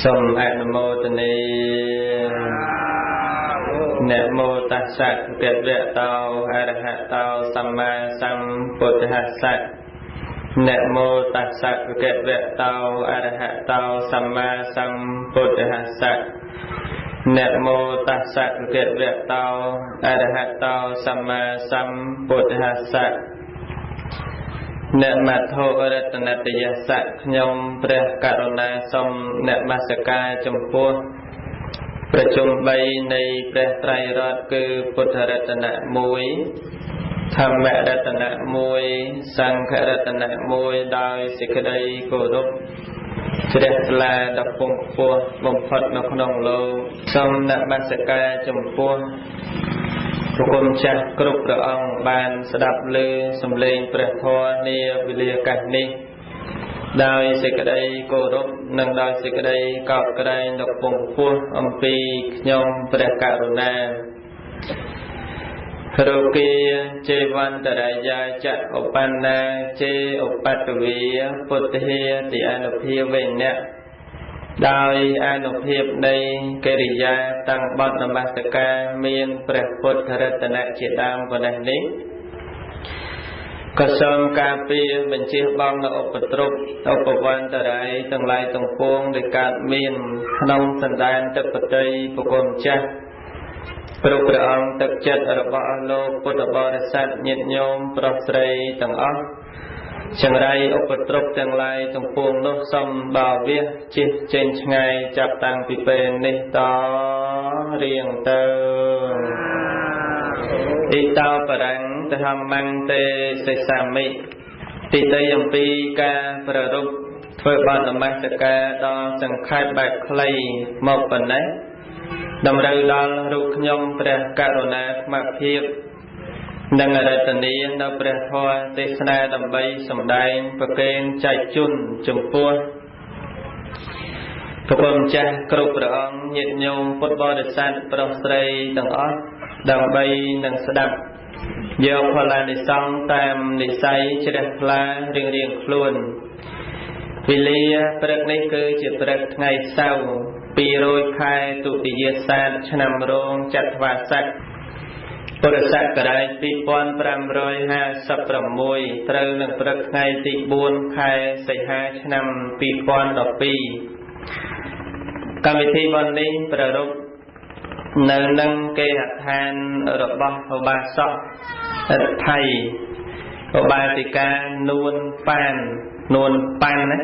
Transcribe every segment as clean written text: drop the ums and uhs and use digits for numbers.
សូមអនុមោទនានមោតស្សៈភគវៈតោអរហតោសម្មាសម្ពុទ្ធស្សៈនមោតស្សៈភគវៈតោអរហតោសម្មាសម្ពុទ្ធស្សៈនមោតស្សៈភគវៈតោអរហតោសម្មាសម្ពុទ្ធស្សៈនមត្ថុរតនតយសៈខ្ញុំព្រះករុណាសូមនមស្ការចំពោះប្រជុំ3នៃព្រះត្រៃរតន៍គឺពុទ្ធរតនៈ1ធម្មរតនៈ1សង្ឃរតនៈ1ដោយសេចក្តីគោរពជ្រះថ្លាដល់ពងខ្ពស់បំផុតនៅក្នុងលោកសូមនមស្ការចំពោះព្រះគុណចាស់គ្រប់ព្រះអង្គបានស្ដាប់ឮសំឡេងព្រះធម៌នាវេលាកាសនេះដោយសេចក្តីគោរពនិងដោយសេចក្តីកោតក្រែងដល់ពងខ្ពស់អំពីខ្ញុំព្រះករុណារោគាចេវន្តរាយាចឧបណ្ណាចេឧបតវីពុទ្ធាតិអនុភាវេណៈដោយអនុភាពនៃកិរិយាតាំងបទនមស្ការមានព្រះពុទ្ធរតនៈជាដើមប៉ុណ្ណេះនេះក៏សូមការពារបញ្ជៀសបងនៅឧបទ្រពឧបវន្តរាយទាំងឡាយទាំងពួងដែលកើតមានក្នុងសន្តានទឹកបតីប្រគុណចាស់គ្រប់ព្រះអង្គទឹកចិត្តរបស់អស់លោកពុទ្ធបរិស័ទញាតិញោមប្រុសស្រីទាំងអស់ចង្រៃឧបទ្រពទាំងឡាយទាំងពួងនោះសូមបាវះជិះចេញឆ្ងាយចាប់តាំងពីពេលនេះតរៀងទៅអ៊ីតោបរាំងតហមង្ទេសិសាមិទីដីអំពីការប្ររពធ្វើបទនមស្ការដល់សង្ខេបបែបខ្លីមកប៉ុណ្ណេះតម្រូវដល់រូបខ្ញុំព្រះករុណាស្មារភាពនិងរតនានៅព្រះធម៌ទេសនាដើម្បីសម្ដែងប្រគេនចែកជូនចំពោះព្រះគុណម្ចាស់គ្រប់ព្រះអង្គញាតិញោមពុទ្ធបរិស័ទប្រុសស្រីទាំងអស់ដើម្បីនឹងស្ដាប់យកផលានិសង្សតាមនិស័យជ្រះថ្លារៀងៗខ្លួនវេលាព្រឹកនេះគឺជាព្រឹកថ្ងៃសៅរ៍200ខែទុតិយាសាទឆ្នាំរោងចត្វាស័កពុរសករាជ2556ត្រូវនឹងព្រឹកថ្ងៃទី4ខែសីហាឆ្នាំ2012កម្មវិធីបុណ្យនេះប្រារព្ធនៅនឹងគេហដ្ឋានរបស់ឧបាសកថៃឧបាសិកានួនប៉ាននួនប៉ានណា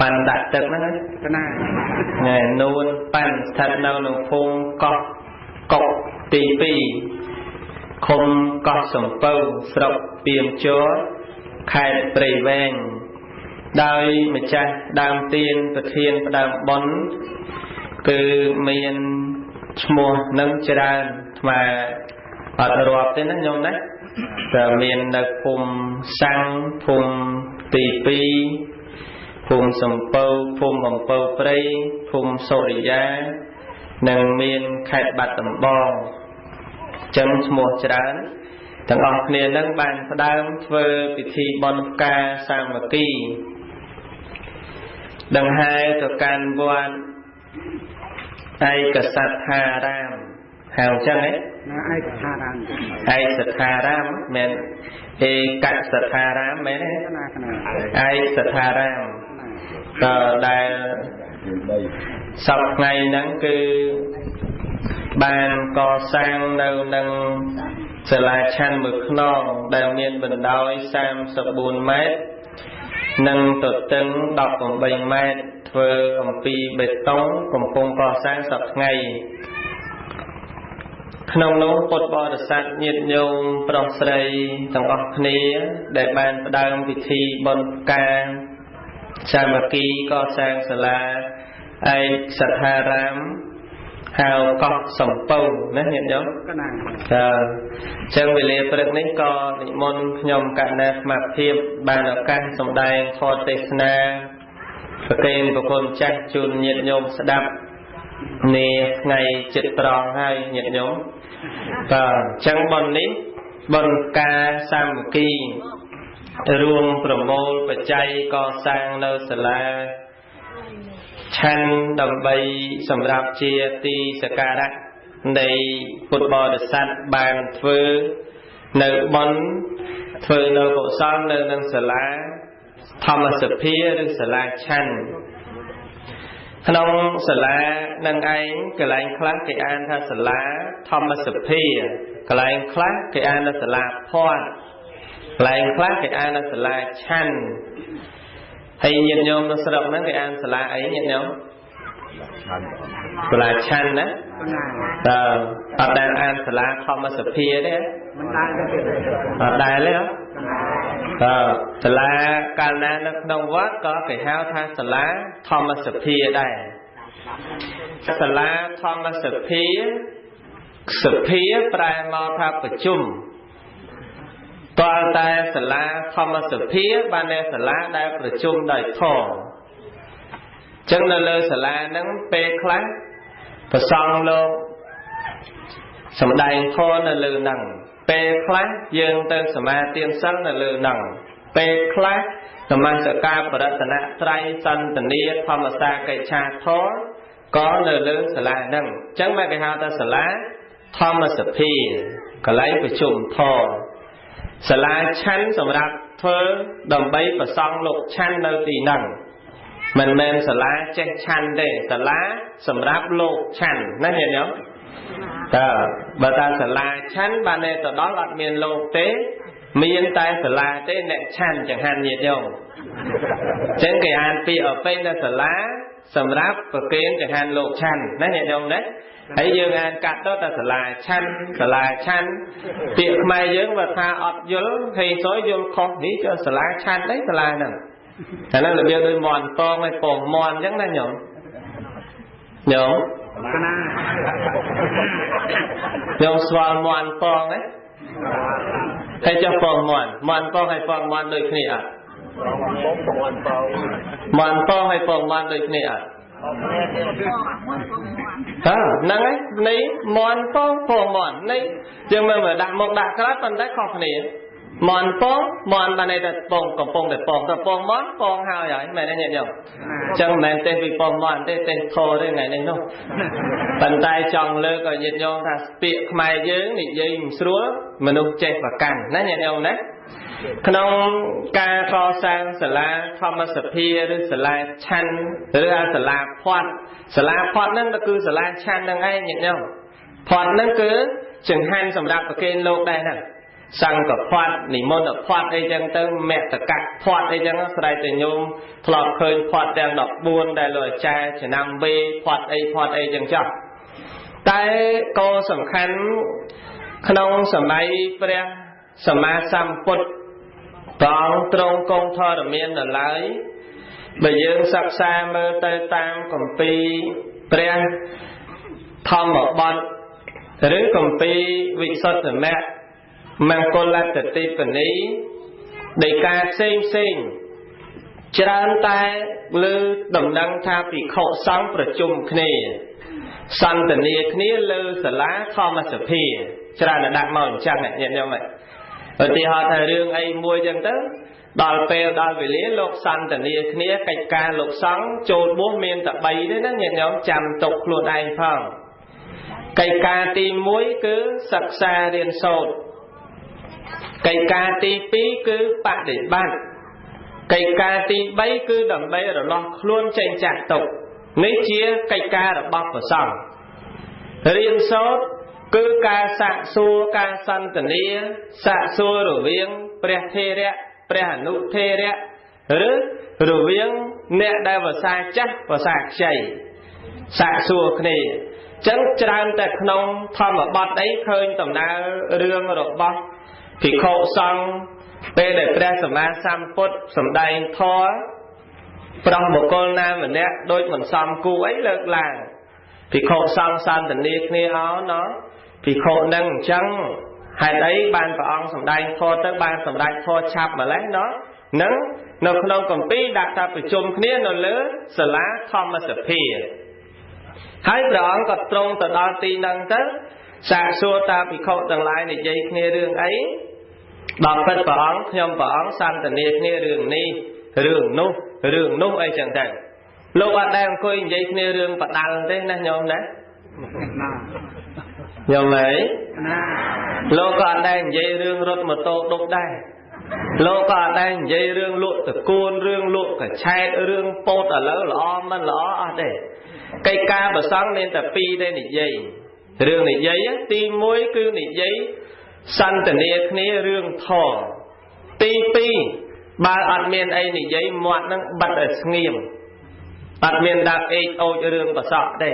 ប៉ាន់ដាក់ទឹកហ្នឹងណាណែនួនប៉ាន់ស្ថិតនៅក្នុងភូមិកោះកុកទី2ឃុំកោះសំពៅស្រុកពាមជរខេត្តព្រៃវែងដោយម្ចាស់ដើមទានប្រធានផ្ដើមបុណ្យគឺមានឈ្មោះនឹងច្រើនអាត្មាអត់រាប់ទេណាញោមណាតែមាននៅភូមិសាំងភូមិទី2ភូមិសំពៅភូមិអំពៅព្រៃភូមិសូរិយានិងមានខេត្តបាត់ដំបងចឹងឈ្មោះច្រើនទាំងអស់គ្នានឹងបានផ្ដើមធ្វើពិធីបុណ្យផ្កាសាមគ្គីដង្ហែទៅកាន់វត្តឯកសត្ថារាមហៅចឹងហ៎ណាឯកថារាមឯកសត្ថារាមមែនឯកសត្ថារាមមែនទេឯកសត្ថារាមតើដែលសប្តាហ៍ថ្ងៃហ្នឹងគឺបានកសាងនៅនឹងសាលាឆាន់មួយខ្នងដែលមានបណ្ដោយ34ម៉ែត្រនិងទទឹង18ម៉ែត្រធ្វើអំពីបេតុងកំពុងកសាងសប្តាហ៍ថ្ងៃក្នុងនោះពុទ្ធបរិស័ទញាតិញោមប្រុសស្រីទាំងអស់គ្នាដែលបានផ្ដើមពិធីបុណ្យផ្កាសាមគ្គីកសាងសាលាឯកសត្ថារាមហៅកោះសំពៅណាញាតិញោមចាអញ្ចឹងវេលាព្រឹកនេះក៏និមន្តខ្ញុំកណ្ណាស្មារភាពបានឱកាសសម្ដែងធម៌ទេសនាប្រគេនប្រគុណចាស់ជូនញាតិញោមស្ដាប់នាថ្ងៃចិត្តត្រង់ហើយញាតិញោមបាទអញ្ចឹងបុណ្យនេះបុណ្យការសាមគ្គីរួមប្រមូលបច្ច័យកសាងនៅសាលា ឆាន់ដើម្បីសម្រាប់ជាទីសក្ការៈនៃពុទ្ធបរិស័ទបានធ្វើនៅបុណ្យធ្វើនៅកុសលនៅនឹងសាលាធម្មសភាឬសាលាឆាន់ក្នុងសាលានឹងឯងកន្លែងខ្លះគេអានថាសាលាធម្មសភាកន្លែងខ្លះគេអានថាសាលាភ័ណ្ឌកន្លែងខ្លះគេអានថាសាលាឆាន់ហើយញាតិញោមនៅស្រុកហ្នឹងគេអានសាលាអីញាតិញោមសាលាឆាន់ណាតើអត់ដែលអានសាលាធម្មសភាទេ មិនដែលទេ អត់ដែលទេតើសាលាកាលណានៅក្នុងវត្តក៏គេហៅថាសាលាធម្មសភាដែរសាលាធម្មសភាសភាប្រែមកថាប្រជុំតើតែសាលាធម្មសភាបានតែសាលាដែលប្រជុំដោយធម៌ចឹងនៅលើសាលាហ្នឹងពេលខ្លះព្រះសង្ឃលោកសម្ដែងធម៌នៅលើហ្នឹងពេលខ្លះយើងទៅសមាទានសិលនៅលើហ្នឹងពេលខ្លះនមស្ការប្រតនត្រ័យសន្តានាធម្មសាកិច្ឆាធម៌ក៏នៅលើសាលាហ្នឹងចឹងមកគេហៅថាសាលាធម្មសភាកន្លែងប្រជុំធម៌សាលាឆាន់សម្រាប់ធ្វើដើម្បីប្រសង់លោកឆាន់នៅទីហ្នឹងមិនមែនសាលាចេះឆាន់ទេសាលាសម្រាប់លោកឆាន់ណាញាតិញោមតើបើតាសាលាឆាន់បានតែទៅដល់អត់មានលោកទេមានតែសាលាទេអ្នកឆាន់ចង្ហាន់ញាតិញោមចឹងគេអានពាក្យអពេញថាសាលាសម្រាប់ប្រគេនចង្ហាន់លោកឆាន់ណាញាតិញោមណាហើយយើងអានកាត់ទៅតែសាលាឆាន់សាលាឆាន់ពាក្យខ្មែរយើងបើថាអត់យល់ហេសយយល់ខុសនេះចុះសាលាឆាន់អីសាលាហ្នឹងតែហ្នឹងរបៀបដូចមាន់ពងហើយពងមាន់អញ្ចឹងណាញោមញោមណាញោមស្គាល់មាន់ពងទេហើយចុះពងមាន់មាន់ពងហើយពងមាន់ដូចគ្នាអត់មាន់ពងហើយពងមាន់ដូចគ្នាអត់តើហ្នឹងហើយនៃមាន់ពងពងមាន់នៃយើងមើលមកដាក់មុខដាក់ក្រោយប៉ុន្តែខុសគ្នាមាន់ពងមាន់បានន័យថាពងកំពុងតែពងទៅពងមាន់ពងហើយហើយមែនទេញាតិញោមអញ្ចឹងមិនមែនទេពីពងមាន់ទេទេធរទេថ្ងៃនេះនោះប៉ុន្តែចង់លើកឲ្យញាតិញោមថាពាក្យខ្មែរយើងនិយាយមិនស្រួលមនុស្សចេះប្រកាន់ណាញាតិញោមណាក្នុងការកសាងសាលាធម្មសភាឬសាលាឆាន់ឬសាលាភ័ណ្ឌសាលាភ័ណ្ឌហ្នឹងក៏គឺសាលាឆាន់ហ្នឹងឯងញាតិញោមភ័ណ្ឌហ្នឹងគឺចង្ហាន់សម្រាប់ប្រគេនលោកដែរហ្នឹងសង្ឃភ័ណ្ឌនិមន្តភ័ណ្ឌអីចឹងទៅមតកៈភ័ណ្ឌអីចឹងស្រែកតែញោមធ្លាប់ឃើញភ័ណ្ឌទាំង14ដែលលោកអាចារ្យឆ្នាំវេភ័ណ្ឌអីភ័ណ្ឌអីចឹងចុះតែក៏សំខាន់ក្នុងសម័យព្រះសម្មាសម្ពុទ្ធព្រះអង្គទ្រង់គង់ធរមាននៅឡើយបើយើងសិក្សាមើលទៅតាមគម្ពីរព្រះធម្មបទឬគម្ពីរវិសុទ្ធិមគ្គមង្គលតតិបនីដីកាផ្សេងផ្សេងច្រើនតែលើដំណឹងថាភិក្ខុសង្ឃប្រជុំគ្នាសន្ទនាគ្នាលើសាលាធម្មសភាច្រើនតែដាក់មកអញ្ចឹងញាតិញោមឧទាហរណ៍ថារឿងអីមួយចឹងទៅដល់ពេលដល់វេលាលោកសន្ទនាគ្នាកិច្ចការលោកសង្ឃចូលបួសមានតែ3ទេណាញាតិញោមចាំទុកខ្លួនឯងផងកិច្ចការទី1គឺសិក្សារៀនសូត្រកិច្ចការទី2គឺបដិបត្តិកិច្ចការទី3គឺដើម្បីរលាស់ខ្លួនចេញចាក់ទុក្ខនេះជាកិច្ចការរបស់ព្រះសង្ឃរៀនសូត្រគឺការសាកសួរការសន្ទនាសាកសួររវាងព្រះថេរៈព្រះអនុថេរៈឬរវាងអ្នកដែលវសាចាស់វសាខ្ចីសាកសួរគ្នាចឹងច្រើនតែក្នុងធម្មបទអីឃើញដំណើររឿងរបស់ភិក្ខុសង្ឃពេលដែលព្រះសម្មាសម្ពុទ្ធសម្ដែងធម៌ប្រោះបុគ្គលណាម្នាក់ដូចមិនសមគួរអីលើកឡើងភិក្ខុសង្ឃសន្ទនាគ្នាអោណោះភិក្ខុនឹងអញ្ចឹងហេតុអីបានព្រះអង្គសម្ដែងធម៌ទៅបានសម្រេចធម៌ឆាប់ម្ល៉េះណោះនឹងនៅក្នុងគម្ពីរដាក់ថាប្រជុំគ្នានៅលើសាលាធម្មសភាហើយព្រះអង្គក៏ទ្រង់ទៅដល់ទីហ្នឹងទៅសាកសួរតាភិក្ខុទាំងឡាយនិយាយគ្នារឿងអីដល់ពិតព្រះអង្គខ្ញុំព្រះអង្គសន្ទនាគ្នារឿងនេះរឿងនោះរឿងនោះអីចឹងទៅ លោកអត់ដែលអង្គុយនិយាយគ្នារឿងបដាល់ទេណាញោមណាញោមអីលោកក៏អត់ដែលនិយាយរឿងរត់ម៉ូតូដប់ដែរលោកក៏អត់ដែលនិយាយរឿងលក់តកួនរឿងលក់កឆែតរឿងពោតឥឡូវល្អមិនល្អអត់ទេកិច្ចការប្រសង់មានតែពីរទេនិយាយរឿងនិយាយទី1គឺនិយាយសន្ទនាគ្នារឿងធម៌ទី2បើអត់មានអីនិយាយមាត់នឹងបិទឲ្យស្ងៀមអត់មានដាក់អេកអូចរឿងប្រសក់ទេ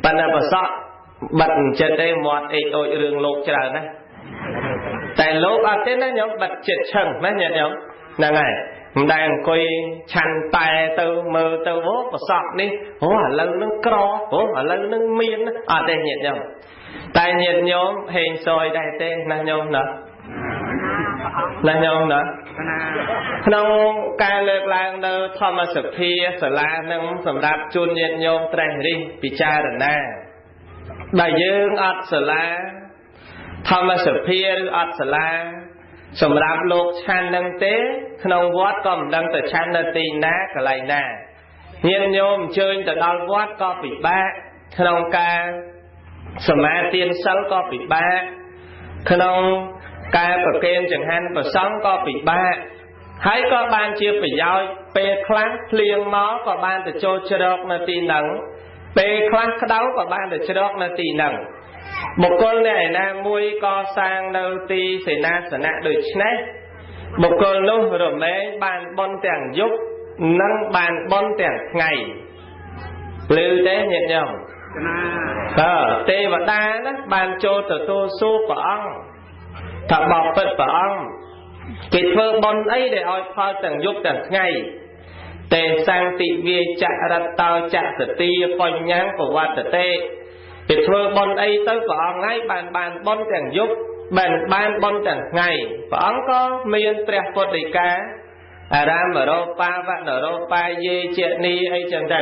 ប៉ុន្តែប្រសក់បិទចិត្តទេមាត់អេកអូចរឿងលោកច្រើនណាស់តែលោកអត់ទេណាញោមបិទចិត្តឆឹងណាញាតិញោមហ្នឹងហើយមិនដែលអង្គុយឆាន់តែទៅមើលទៅអូប្រសក់នេះអូឥឡូវនឹងក្រអូឥឡូវនឹងមានអត់ទេញាតិញោមតែញាតិញោមហេងសយដែរទេណាញោមណាណាញោមណាក្នុងការលើកឡើងនៅធម្មសភាសាលានឹងសម្រាប់ជូនញាតិញោមត្រេះរិះពិចារណាបើយើងអត់សាលាធម្មសភាឬអត់សាលាសម្រាប់លោកឆាន់នឹងទេក្នុងវត្តក៏មិនដឹងទៅឆាន់នៅទីណាកន្លែងណាញាតិញោមអញ្ជើញទៅដល់វត្តក៏ពិបាកក្នុងការសមាទានសិលក៏ពិបាកក្នុងការប្រគេនចង្ហាន់ព្រះសង្ឃក៏ពិបាកហើយក៏បានជាប្រយោជន៍ពេលខ្លះភ្លៀងមកក៏បានទៅចូលជ្រកនៅទីហ្នឹងពេលខ្លះក្តៅក៏បានទៅជ្រកនៅទីហ្នឹងបុគ្គលអ្នកឯណាមួយកសាងនៅទីសេនាសនៈដូច្នេះបុគ្គលនោះរមែងបានបុណ្យទាំងយប់និងបានបុណ្យទាំងថ្ងៃឮទេញាតិញោមទេវតាណាបានចូលទទួលសួរព្រះអង្គថាបបិទ្ធព្រះអង្គគេធ្វើបុណ្យអីដែលឲ្យផលទាំងយប់ទាំងថ្ងៃទេសង្ទិវាចរតោចសតិបញ្ញੰប្រវត្តិទេគេធ្វើបុណ្យអីទៅព្រះអង្គហើយបានបុណ្យទាំងយប់បានបុណ្យទាំងថ្ងៃព្រះអង្គក៏មានព្រះពុទ្ធដីកាអារាមរោបាវនរោបាយេជានីអីចឹងទៅ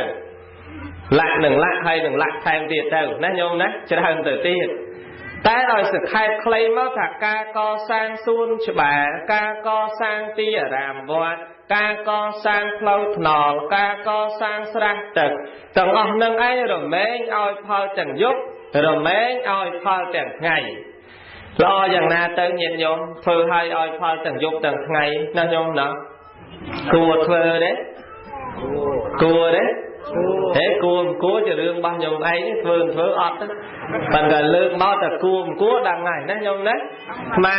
លាក់នឹងលាក់ហើយនឹងលាក់ថែមទៀតទៅណាញោមណាច្រើនទៅទៀតតែឲ្យសង្ខេបខ្លីមកថាការកសាងសួនច្បារការកសាងទីអារាមវត្តការកសាងផ្លូវថ្នល់ការកសាងស្រះទឹកទាំងអស់នឹងឯងរមែងឲ្យផលទាំងយប់រមែងឲ្យផលទាំងថ្ងៃល្អយ៉ាងណាទៅញាតិញោមធ្វើឲ្យឲ្យផលទាំងយប់ទាំងថ្ងៃណាញោមណាគួរធ្វើទេគួរទេហេគួរមិនគួរជារឿងរបស់ញោមឯងធ្វើមិនធ្វើអត់ប៉ុន្តែលើកមកតែគួរមិនគួរដឹងហើយណាញោមណាអាត្មា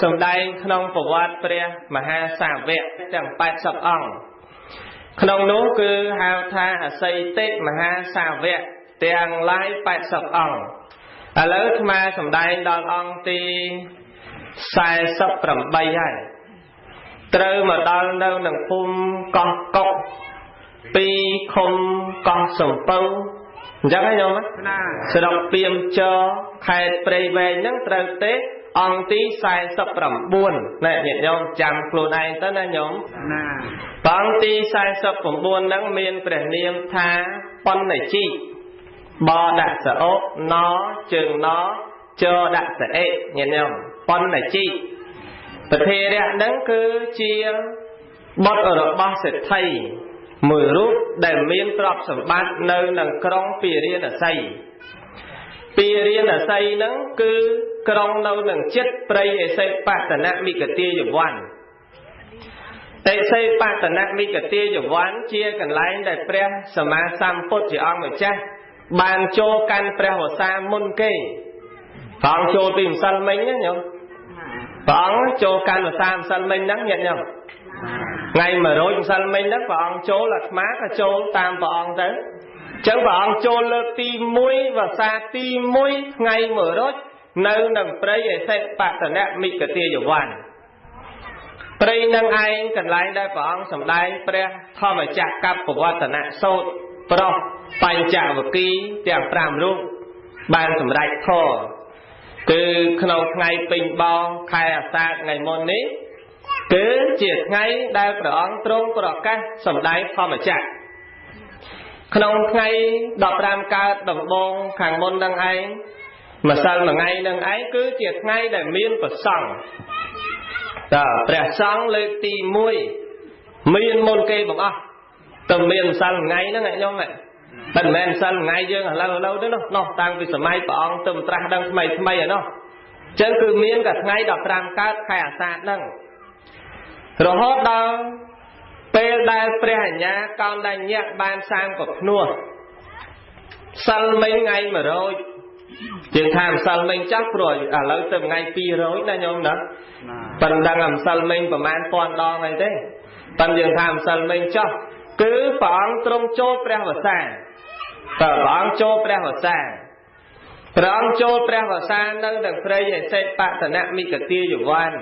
សម្ដែងក្នុងប្រវត្តិព្រះមហាសាវកទាំង80អង្គក្នុងនោះគឺហៅថាអសីតិមហាសាវកទាំងឡាយ80អង្គឥឡូវអាត្មាសម្ដែងដល់អង្គទី48ហើយត្រូវមកដល់នៅនឹងភូមិកោះកុកពីឃុំកោះសំពៅអញ្ចឹងហ៎ញោមស្រុកពាមចរខេត្តព្រៃវែងហ្នឹងត្រូវទេអង្គទី49ណែញាតិញោមចាំខ្លួនឯងទៅណាញោមអង្គទី49ហ្នឹងមានព្រះនាមថាបណ្ណជីបដាក់សអូណជើងណចដាក់សអេញាតិញោមបណ្ណជីប្រធារៈហ្នឹងគឺជាបុត្ររបស់សេដ្ឋីមួយរូបដែលមានទ្រព្យសម្បត្តិនៅនឹងក្រុងពារាណសីពារាណសីហ្នឹងគឺក្រុងនៅនឹងចិត្តព្រៃអេសិបតនមិកទាយវ័នអេសិបតនមិកទាយវ័នជាកន្លែងដែលព្រះសម្មាសម្ពុទ្ធជាអង្គម្ចាស់បានចូលកាន់ព្រះវស្សាមុនគេព្រះអង្គចូលពីម្សិលមិញណាញោមព្រះអង្គចូលកាន់វស្សាម្សិលមិញហ្នឹងញាតិញោមថ្ងៃ100ម្សិលមិញហ្នឹងព្រះអង្គចូលអាត្មាក៏ចូលតាមព្រះអង្គទៅអញ្ចឹងព្រះអង្គចូលលើកទី1វស្សាទី1ថ្ងៃ100នៅនឹងព្រៃអេសិបតនមិកទាយវ័នព្រៃនឹងឯងកន្លែងដែលព្រះអង្គសម្ដែងព្រះធម្មចក្រកបវត្តនសូត្រប្រោះបញ្ចវគិទាំង5រូបបានសម្រេចធម៌គឺក្នុងថ្ងៃពេញបោខែអាសាឍថ្ងៃមុននេះគឺជាថ្ងៃដែលព្រះអង្គទ្រង់ប្រកាសសម្ដែងធម្មចក្រក្នុងថ្ងៃ15កើតដំបូងខាងមុននឹងឯងម្សិលមួយថ្ងៃនឹងឯងគឺជាថ្ងៃដែលមានព្រះសង្ឃតើព្រះសង្ឃលើកទី1មានមុនគេបង្អស់ ទៅមានម្សិលថ្ងៃហ្នឹងខ្ញុំមិនមែនម្សិលថ្ងៃយើងឥឡូវទេនោះតាំងពីសម័យព្រះអង្គទៅត្រាស់ដឹងថ្មីថ្មីឯនោះចឹងគឺមានតែថ្ងៃ15កើតខែអាសាឍហ្នឹងរហូតដល់ពេលដែលព្រះអញ្ញាកោណ្ឌញ្ញៈបានសាងពភ្នោះសិលមិញថ្ងៃ100យើងថាម្សិលមិញចាស់ព្រោះឥឡូវទៅថ្ងៃ200ណាញោមណាប៉ុន្តែម្សិលមិញប្រហែលពាន់ដងអីទេប៉ុន្តែយើងថាម្សិលមិញចាស់គឺព្រះអង្គទ្រង់ចូលព្រះវស្សាព្រះអង្គចូលព្រះវស្សាព្រះអង្គចូលព្រះវស្សានៅទាំងព្រៃឥសិបតនមិកទាយវ័ន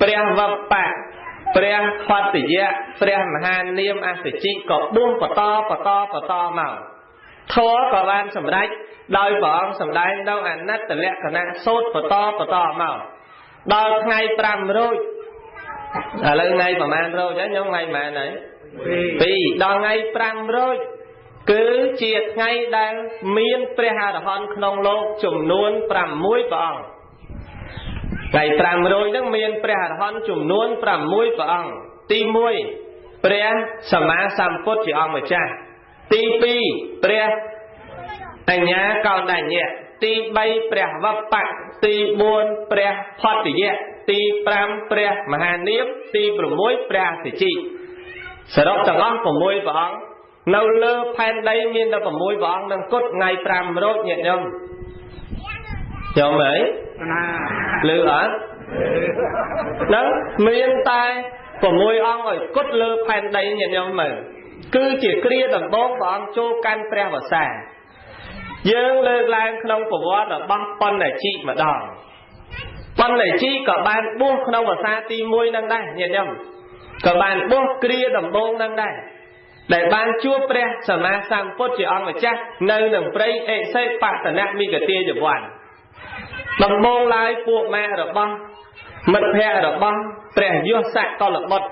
ព្រះវប្បៈព្រះខត្តយៈព្រះមហានាមអសជិក៏បួសបន្តបន្តបន្តមកធម៌ក៏បានសម្រេចដោយព្រះអង្គសម្ដែងនៅអនត្តលក្ខណៈសូត្របន្តបន្តមកដល់ថ្ងៃ5រោចឥឡូវថ្ងៃប្រហែលរោចហើយខ្ញុំថ្ងៃប៉ុន្មានហើយ2ដល់ថ្ងៃ5រោចគឺជាថ្ងៃដែលមានព្រះអរហន្តក្នុងលោកចំនួន6ព្រះអង្គថ្ងៃ5រោចហ្នឹងមានព្រះអរហន្តចំនួន6ព្រះអង្គទី1ព្រះសម្មាសម្ពុទ្ធជាអង្គម្ចាស់ទី2ព្រះអញ្ញាកោណ្ឌញ្ញៈទី3ព្រះវប្បៈទី4ព្រះផតយៈទី5ព្រះមហានាមទី6ព្រះអសិជិសរុបទាំងអស់6ព្រះអង្គនៅលើផែនដីមានតែ6ព្រះអង្គនឹងគត់ថ្ងៃ5រោចញាតិញោមញោមអីលឺអត់ហ្នឹងមានតែ6អង្គឲ្យគត់លើផែនដីញាតិញោមមើលគឺជាគ្រាដំបូងព្រះអង្គចូលកាន់ព្រះវស្សាយើងលើកឡើងក្នុងប្រវត្តិរបស់បណ្ឌិម្ដងបណ្ឌិក៏បានបួសក្នុងវស្សាទី1នឹងដែរញាតិញោមក៏បានបួសគ្រាដំបូងនឹងដែរដែលបានជួបព្រះសម្មាសម្ពុទ្ធជាអង្គម្ចាស់នៅនឹងព្រៃឥសិបតនមិកទាយវ័នដំបូងឡើយពួកម៉ាក់របស់មិត្តភក្តិរបស់ព្រះយសកលបុត្រ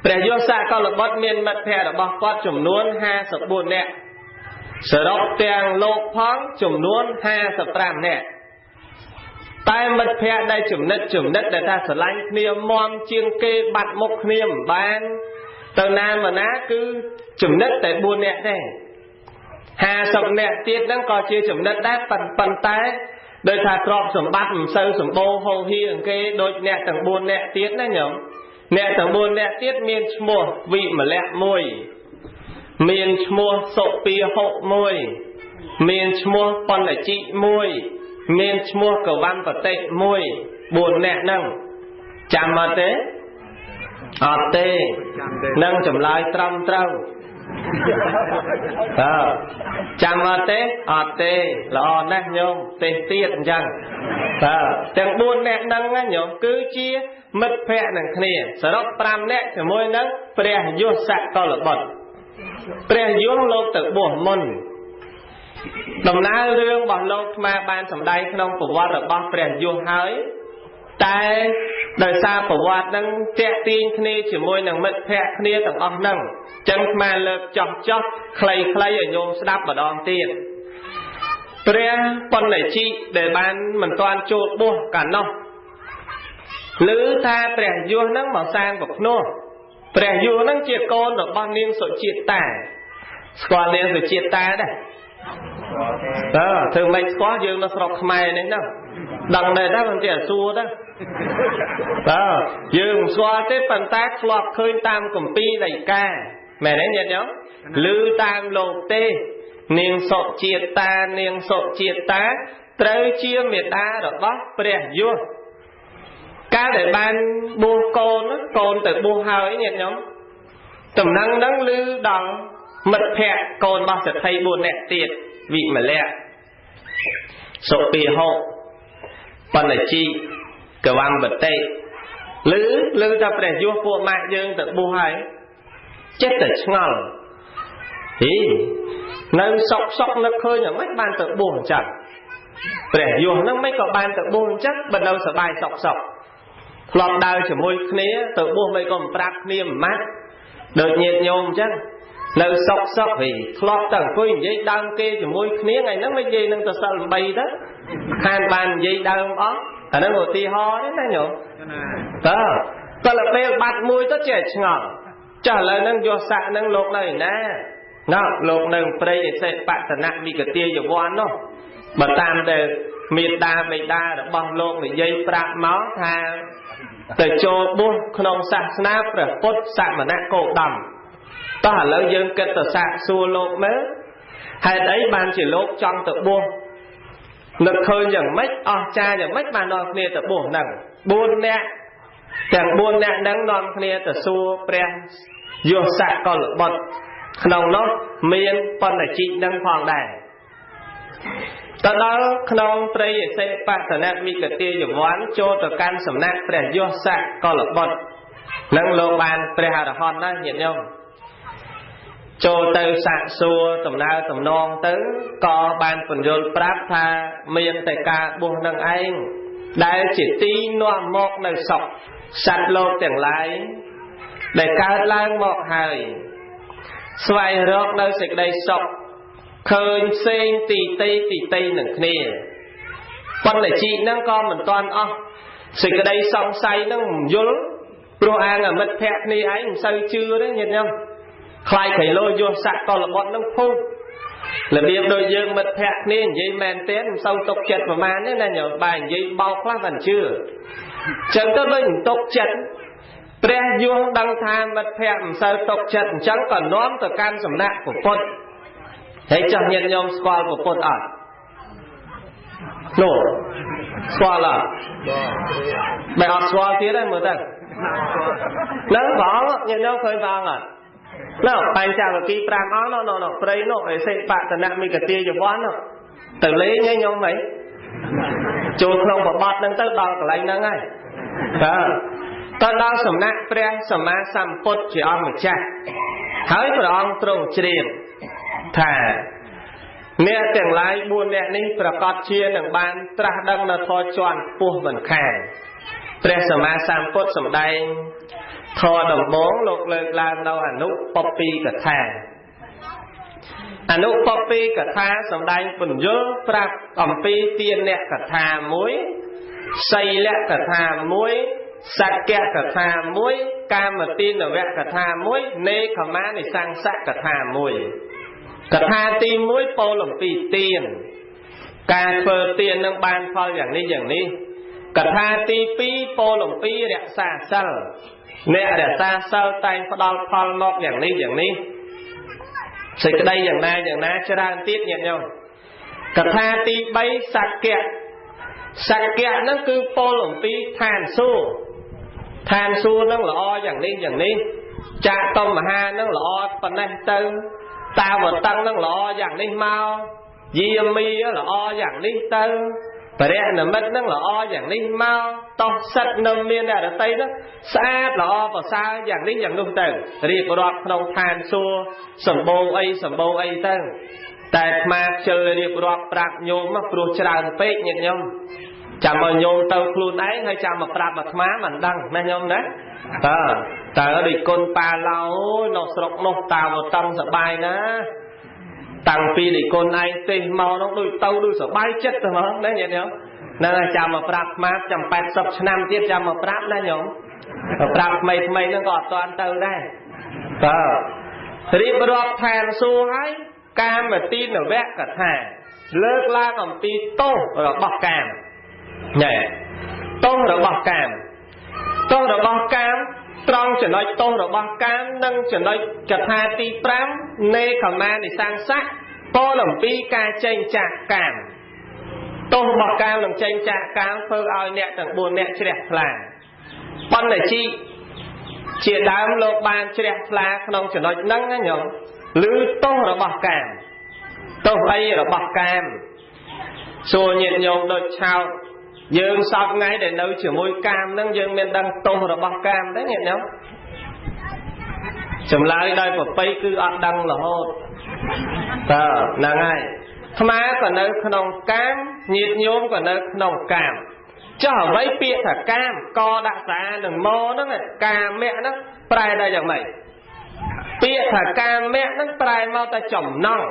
ព្រះយសកលបុត្រមានមិត្តភក្តិរបស់គាត់ចំនួន54នាក់សរុបទាំងលោកផងចំនួន55នាក់តែមិត្តភក្តិដែលចំណិតដែលថាស្រឡាញ់គ្នាមមជាងគេបាត់មុខគ្នាមិនបានទៅណាមកណាគឺចំណិតតែ4នាក់ទេ50នាក់ទៀតហ្នឹងក៏ជាចំណិតដែរប៉ុន្តែដោយថាទ្រព្យសម្បត្តិមិនសូវសម្បូរហូរហៀងគេដូចអ្នកទាំង4នាក់ទៀតណាញោមអ្នកទាំង4នាក់ទៀតមានឈ្មោះវិមលៈ1មានឈ្មោះសុពាហុ1មានឈ្មោះបណ្ឌិ1មានឈ្មោះកវំបតិ1 4នាក់ហ្នឹងចាំអត់ទេអត់ទេនឹងចម្លើយត្រឹមត្រូវអើចាំអត់ទេអត់ទេល្អណាស់ញោមទេសទៀតអញ្ចឹងតើទាំង4នាក់ហ្នឹងណាញោមគឺជាមិត្តភក្តិនឹងគ្នាសរុប5នាក់ជាមួយនឹងព្រះយសកលបុត្រព្រះយសលោកទៅបួសមុនដំណើររឿងរបស់លោកអាត្មាបានសម្ដែងក្នុងប្រវត្តិរបស់ព្រះយសហើយតែដោយសារប្រវត្តិហ្នឹងតាក់ទាញគ្នាជាមួយនឹងមិត្តភក្តិគ្នាទាំងអស់ហ្នឹងចឹងអាត្មាលើកចោះខ្លីៗឲ្យញោមស្ដាប់ម្ដងទៀតព្រះបណ្ឌិដែលបានមិនទាន់ចូលបួសកាលនោះឮថាព្រះយសហ្នឹងមកសាងពភ្នោះព្រះយសហ្នឹងជាកូនរបស់នាងសុជាតិតាស្គាល់នាងសុជាតិតាដែរតើធ្វើម៉េចស្គាល់យើងនៅស្រុកខ្មែរនេះហ្នឹងដឹងដែរតែមិនចេះសួរទៅតើយើងមិនស្គាល់ទេប៉ុន្តែធ្លាប់ឃើញតាមគម្ពីរដីកាមែនទេញាតិញោមឮតាមលោកទេនាងសុជាតិតានាងសុជាតិតាត្រូវជាមេដារបស់ព្រះយសកាលដែលបានបួសកូនទៅបួសហើយញាតិញោមតំណឹងហ្នឹងឮដល់មិត្តភក្តិកូនរបស់សេដ្ឋី4នាក់ទៀតវិមលៈសុពាហុបណ្ឌិកវំបតិឮថាព្រះយសពួកម៉ាក់យើងទៅបួសហើយចិត្តតែឆ្ងល់ហីនៅសុកនឹកឃើញយ៉ាងម៉េចបានទៅបួសអញ្ចឹងព្រះយសហ្នឹងមិនក៏បានទៅបួសអញ្ចឹងបើនៅសបាយសុកធ្លាប់ដើរជាមួយគ្នាទៅបួសមិនក៏មិនប្រាប់គ្នាមួយម៉ាត់ដូចញាតិញោមអញ្ចឹងនៅសុកហីធ្លាប់តែអង្គុយនិយាយដើមគេជាមួយគ្នាថ្ងៃហ្នឹងមិននិយាយនឹងទៅសិល8ទៅខានបាននិយាយដើមអស់អាហ្នឹងឧទាហរណ៍ទេណាញោមតើតែពេលបាត់មួយទៅចេះឆ្ងល់ ចុះឥឡូវហ្នឹងយកស័កហ្នឹងលោកនៅឯណាណោះលោកនៅព្រៃឥសិបតនមិកទាយវ័ននោះបើតាមដែលមេដាបិតារបស់លោកនិយាយប្រាប់មកថាទៅចូលបួសក្នុងសាសនាព្រះពុទ្ធសមណគោតមតោះឥឡូវយើងគិតទៅសាកសួរលោកមើលហេតុអីបានជាលោកចង់ទៅបួសនឹកឃើញយ៉ាងម៉េចអស្ចារ្យយ៉ាងម៉េចបាននាំគ្នាទៅបួសហ្នឹង4នាក់ទាំង4នាក់ហ្នឹងនាំគ្នាទៅសួរព្រះយោសកលបុត្រក្នុងនោះមានបណ្ឌជីនឹងផងដែរទៅដល់ក្នុងព្រៃឥសិបតនមិកទាយវ័នចូលទៅកាន់សំណាក់ព្រះយោសកលបុត្រនឹងលោកបានព្រះអរហន្តណាញាតិញោមចូលទៅសាកសួរដំណើរតំណងទៅក៏បានពន្យល់ប្រាប់ថាមានតែការបួសនឹងឯងដែលជាទីនាំមកនៅសុខសត្វលោកទាំងឡាយដែលកើតឡើងមកហើយស្វែងរកនៅសេចក្តីសុខឃើញផ្សេងទីតីទីតីនឹងគ្នាបណ្ឌជីនឹងក៏មិនទាន់អស់សេចក្តីសង្ស័យនឹងមិនយល់ព្រោះអាងមិត្តភក្តិគ្នាឯងមិនសូវជឿទេញាតិញោមខ្លាចក្រៃលោយោសកលបុត្រនឹងភូតរបៀបដូចយើងមិត្តភក្តិគ្នានិយាយមែនទេមិនសូវទុកចិត្តប្រមាណទេណាញោមបើនិយាយបោកខ្លះមិនជឿចឹងទៅដូចមិនទុកចិត្តព្រះយសដឹងថាមិត្តភក្តិមិនសូវទុកចិត្តអញ្ចឹងក៏នាំទៅកាន់សំណាក់ពុទ្ធហើយចុះញាតិញោមស្គាល់ពុទ្ធអត់នោះស្គាល់អត់បែរអត់ស្គាល់ទៀតទេមើលទៅនឹងព្រះអង្គញាតិញោមឃើញព្រះអង្គអត់ណ៎បញ្ចវគិ5អង្គនោះនោះព្រៃនោះឥសិបតនមិកទាយវ័ននោះទៅលេងឯងញោមហីចូលក្នុងប្របត្តិហ្នឹងទៅដល់កន្លែងហ្នឹងហើយបាទទៅដល់សំណាក់ព្រះសម្មាសម្ពុទ្ធជាអង្គម្ចាស់ហើយព្រះអង្គទ្រង់ជ្រាបថាអ្នកទាំងឡាយ4នាក់នេះប្រកាសជានឹងបានត្រាស់ដឹងនៅធម៌ជាន់ខ្ពស់មិនខានព្រះសម្មាសម្ពុទ្ធសម្ដែងធម៌ដំបូងលោកលើកឡើងនៅអនុពពីកថាអនុពពីកថាសម្ដែងពន្យល់ប្រាប់អំពីទានកថាមួយសីលកថាមួយសក្យកថាមួយកាមទានវកថាមួយនេខមានិសង្សកថាមួយកថាទី1ពោលអំពីទានការធ្វើទាននឹងបានផលយ៉ាងនេះយ៉ាងនេះកថាទី2ពោលអំពីរក្សាសិលអ្នករក្សាសិលតែងផ្ដល់ផលមកយ៉ាងនេះយ៉ាងនេះសេចក្តីយ៉ាងណាយ៉ាងណាច្រើនទៀតញាតិញោមកថាទី3សក្យសក្យហ្នឹងគឺពោលអំពីឋានសួគ៌ឋានសួគ៌ហ្នឹងល្អយ៉ាងនេះយ៉ាងនេះចាតុមហាហ្នឹងល្អប៉ុណ្ណេះទៅតាវតឹងហ្នឹងល្អយ៉ាងនេះមកយាមីល្អយ៉ាងនេះទៅបរិនិមិត្តហ្នឹងល្អយ៉ាងនេះមកតោះសិតនៅមានអរតីហ្នឹងស្អាតល្អប្រសើរយ៉ាងនេះយ៉ាងនោះទៅរៀបរាប់ក្នុងឋានសួគ៌សម្បូរអីសម្បូរអីទៅតែអាត្មាខ្ជិលរៀបរាប់ប្រាប់ញោមមកព្រោះច្រើនពេកញាតិញោមចាំឲ្យញោមទៅខ្លួនឯងហើយចាំមកប្រាប់អាត្មាមិនដឹងណាញោមណាតើតើដូចគុណប៉ាឡោនៅស្រុកនោះតាវតឹងសប្បាយណាតាំងពីនិគុណឯងទេសមកនោះដូចទៅដូចសប្បាយចិត្តហ្មងណាញាតិញោមហ្នឹងហើយចាំមកប្រាប់អាត្មាចាំ80ឆ្នាំទៀតចាំមកប្រាប់ណាញោមប្រាប់ថ្មីថ្មីហ្នឹងក៏អត់ទាន់ទៅដែរបាទរៀបរាប់ឋានសួគ៌ហើយកាមទានវកថាលើកឡើងអំពីទោសរបស់កាមណែទោសរបស់កាមទោសរបស់កាមត្រង់ចំណុចទោសរបស់កាមនិងចំណុចកថាទី5នៃខមានិសង្សៈពោលអំពីការចេញចាកកាមទោសរបស់កាមនឹងចេញចាកកាមធ្វើឲ្យអ្នកទាំង4នាក់ជ្រះថ្លាបណ្ឌជីជាដើមលោកបានជ្រះថ្លាក្នុងចំណុចហ្នឹងណាញោមឬទោសរបស់កាមទោសអីរបស់កាមសួរញាតិញោមដូចឆោតយើងសពថ្ងៃដែលនៅជាមួយកាមហ្នឹងយើងមានដឹងទោសរបស់កាមទេញាតិញោមចម្លើយដោយប្រពៃគឺអត់ដឹងរហូតតើហ្នឹងហើយអាត្មាក៏នៅក្នុងកាមញាតិញោមក៏នៅក្នុងកាមចុះអ្វីពាក្យថាកាមកដាក់សានឹងមកហ្នឹងកាមៈហ្នឹងប្រែដល់យ៉ាងម៉េចពាក្យថាកាមៈហ្នឹងប្រែមកតែចំណង់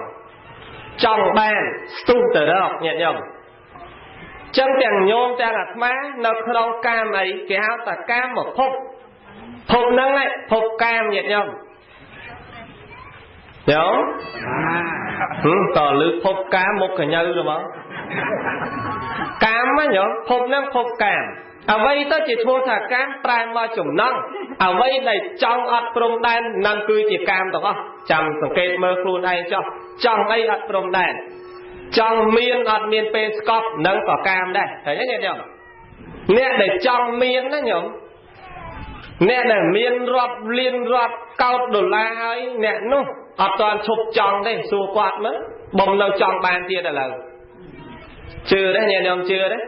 ចង់បានស្ទុះទៅរកញាតិញោមចឹងទាំងញោមទាំងអាត្មានៅក្នុងកាមអីគេហៅថាកាមភព ភពហ្នឹងឯងភពកាមញាតិញោមញោមតើលឺភពកាមមុខកញើទៅមកកាមណាញោមភពហ្នឹងភពកាមអ្វីទៅជាឈ្មោះថាកាមប្រែមកចំណងអ្វីដែលចង់អត់ព្រំដែននឹងគឺជាកាមទាំងអស់ចាំសង្កេតមើលខ្លួនឯងចុះចង់អីអត់ព្រំដែនចង់មានអត់មានពេលស្កប់នឹងក៏កាមដែរឃើញទេញាតិញោមអ្នកដែលចង់មានណាញោមអ្នកដែលមានរាប់លានរាប់កោតដុល្លារហើយអ្នកនោះអត់ទាន់ឈប់ចង់ទេសួរគាត់មើលបំនៅចង់បានទៀតឥឡូវជឿទេញាតិញោមជឿទេ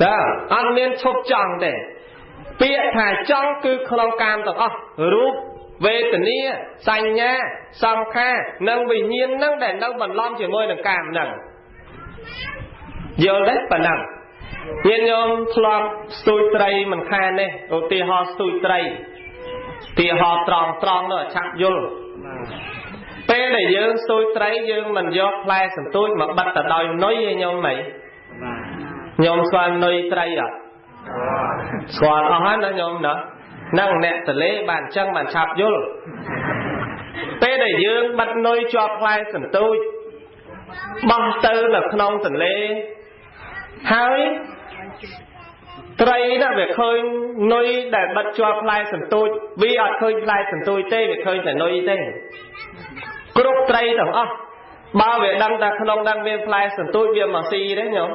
ណាអត់មានឈប់ចង់ទេពាក្យថាចង់គឺក្នុងកាមទាំងអស់រូបវេទនាសញ្ញាសង្ខារនិងវិញ្ញាណនឹងដែលនៅបន្លំជាមួយនឹងកាមហ្នឹងយល់ទេប៉ុណ្ណឹងញាតិញោមធ្លាប់ស្ទូចត្រីមិនខានទេឧទាហរណ៍ស្ទូចត្រីឧទាហរណ៍ត្រង់ត្រង់នោះឆាប់យល់ពេលដែលយើងស្ទូចត្រីយើងមិនយកផ្លែសន្ទូចមកបិទទៅដោយនុយឯញោមហ្មងញោមស្គាល់នុយត្រីអត់ស្គាល់អស់ហើយណាញោមណានឹងអ្នកទលេបានអញ្ចឹងបានឆាប់យល់ពេលដែលយើងបិទនុយជាប់ផ្លែសន្ទូចបោះទៅនៅក្នុងទន្លេហើយត្រីណាវាឃើញនុយដែលបិទជាប់ផ្លែសន្ទូចវាអត់ឃើញផ្លែសន្ទូចទេវាឃើញតែនុយទេគ្រប់ត្រីទាំងអស់បើវាដឹងថាក្នុងដឹងមានផ្លែសន្ទូចវាមកស៊ីទេញោម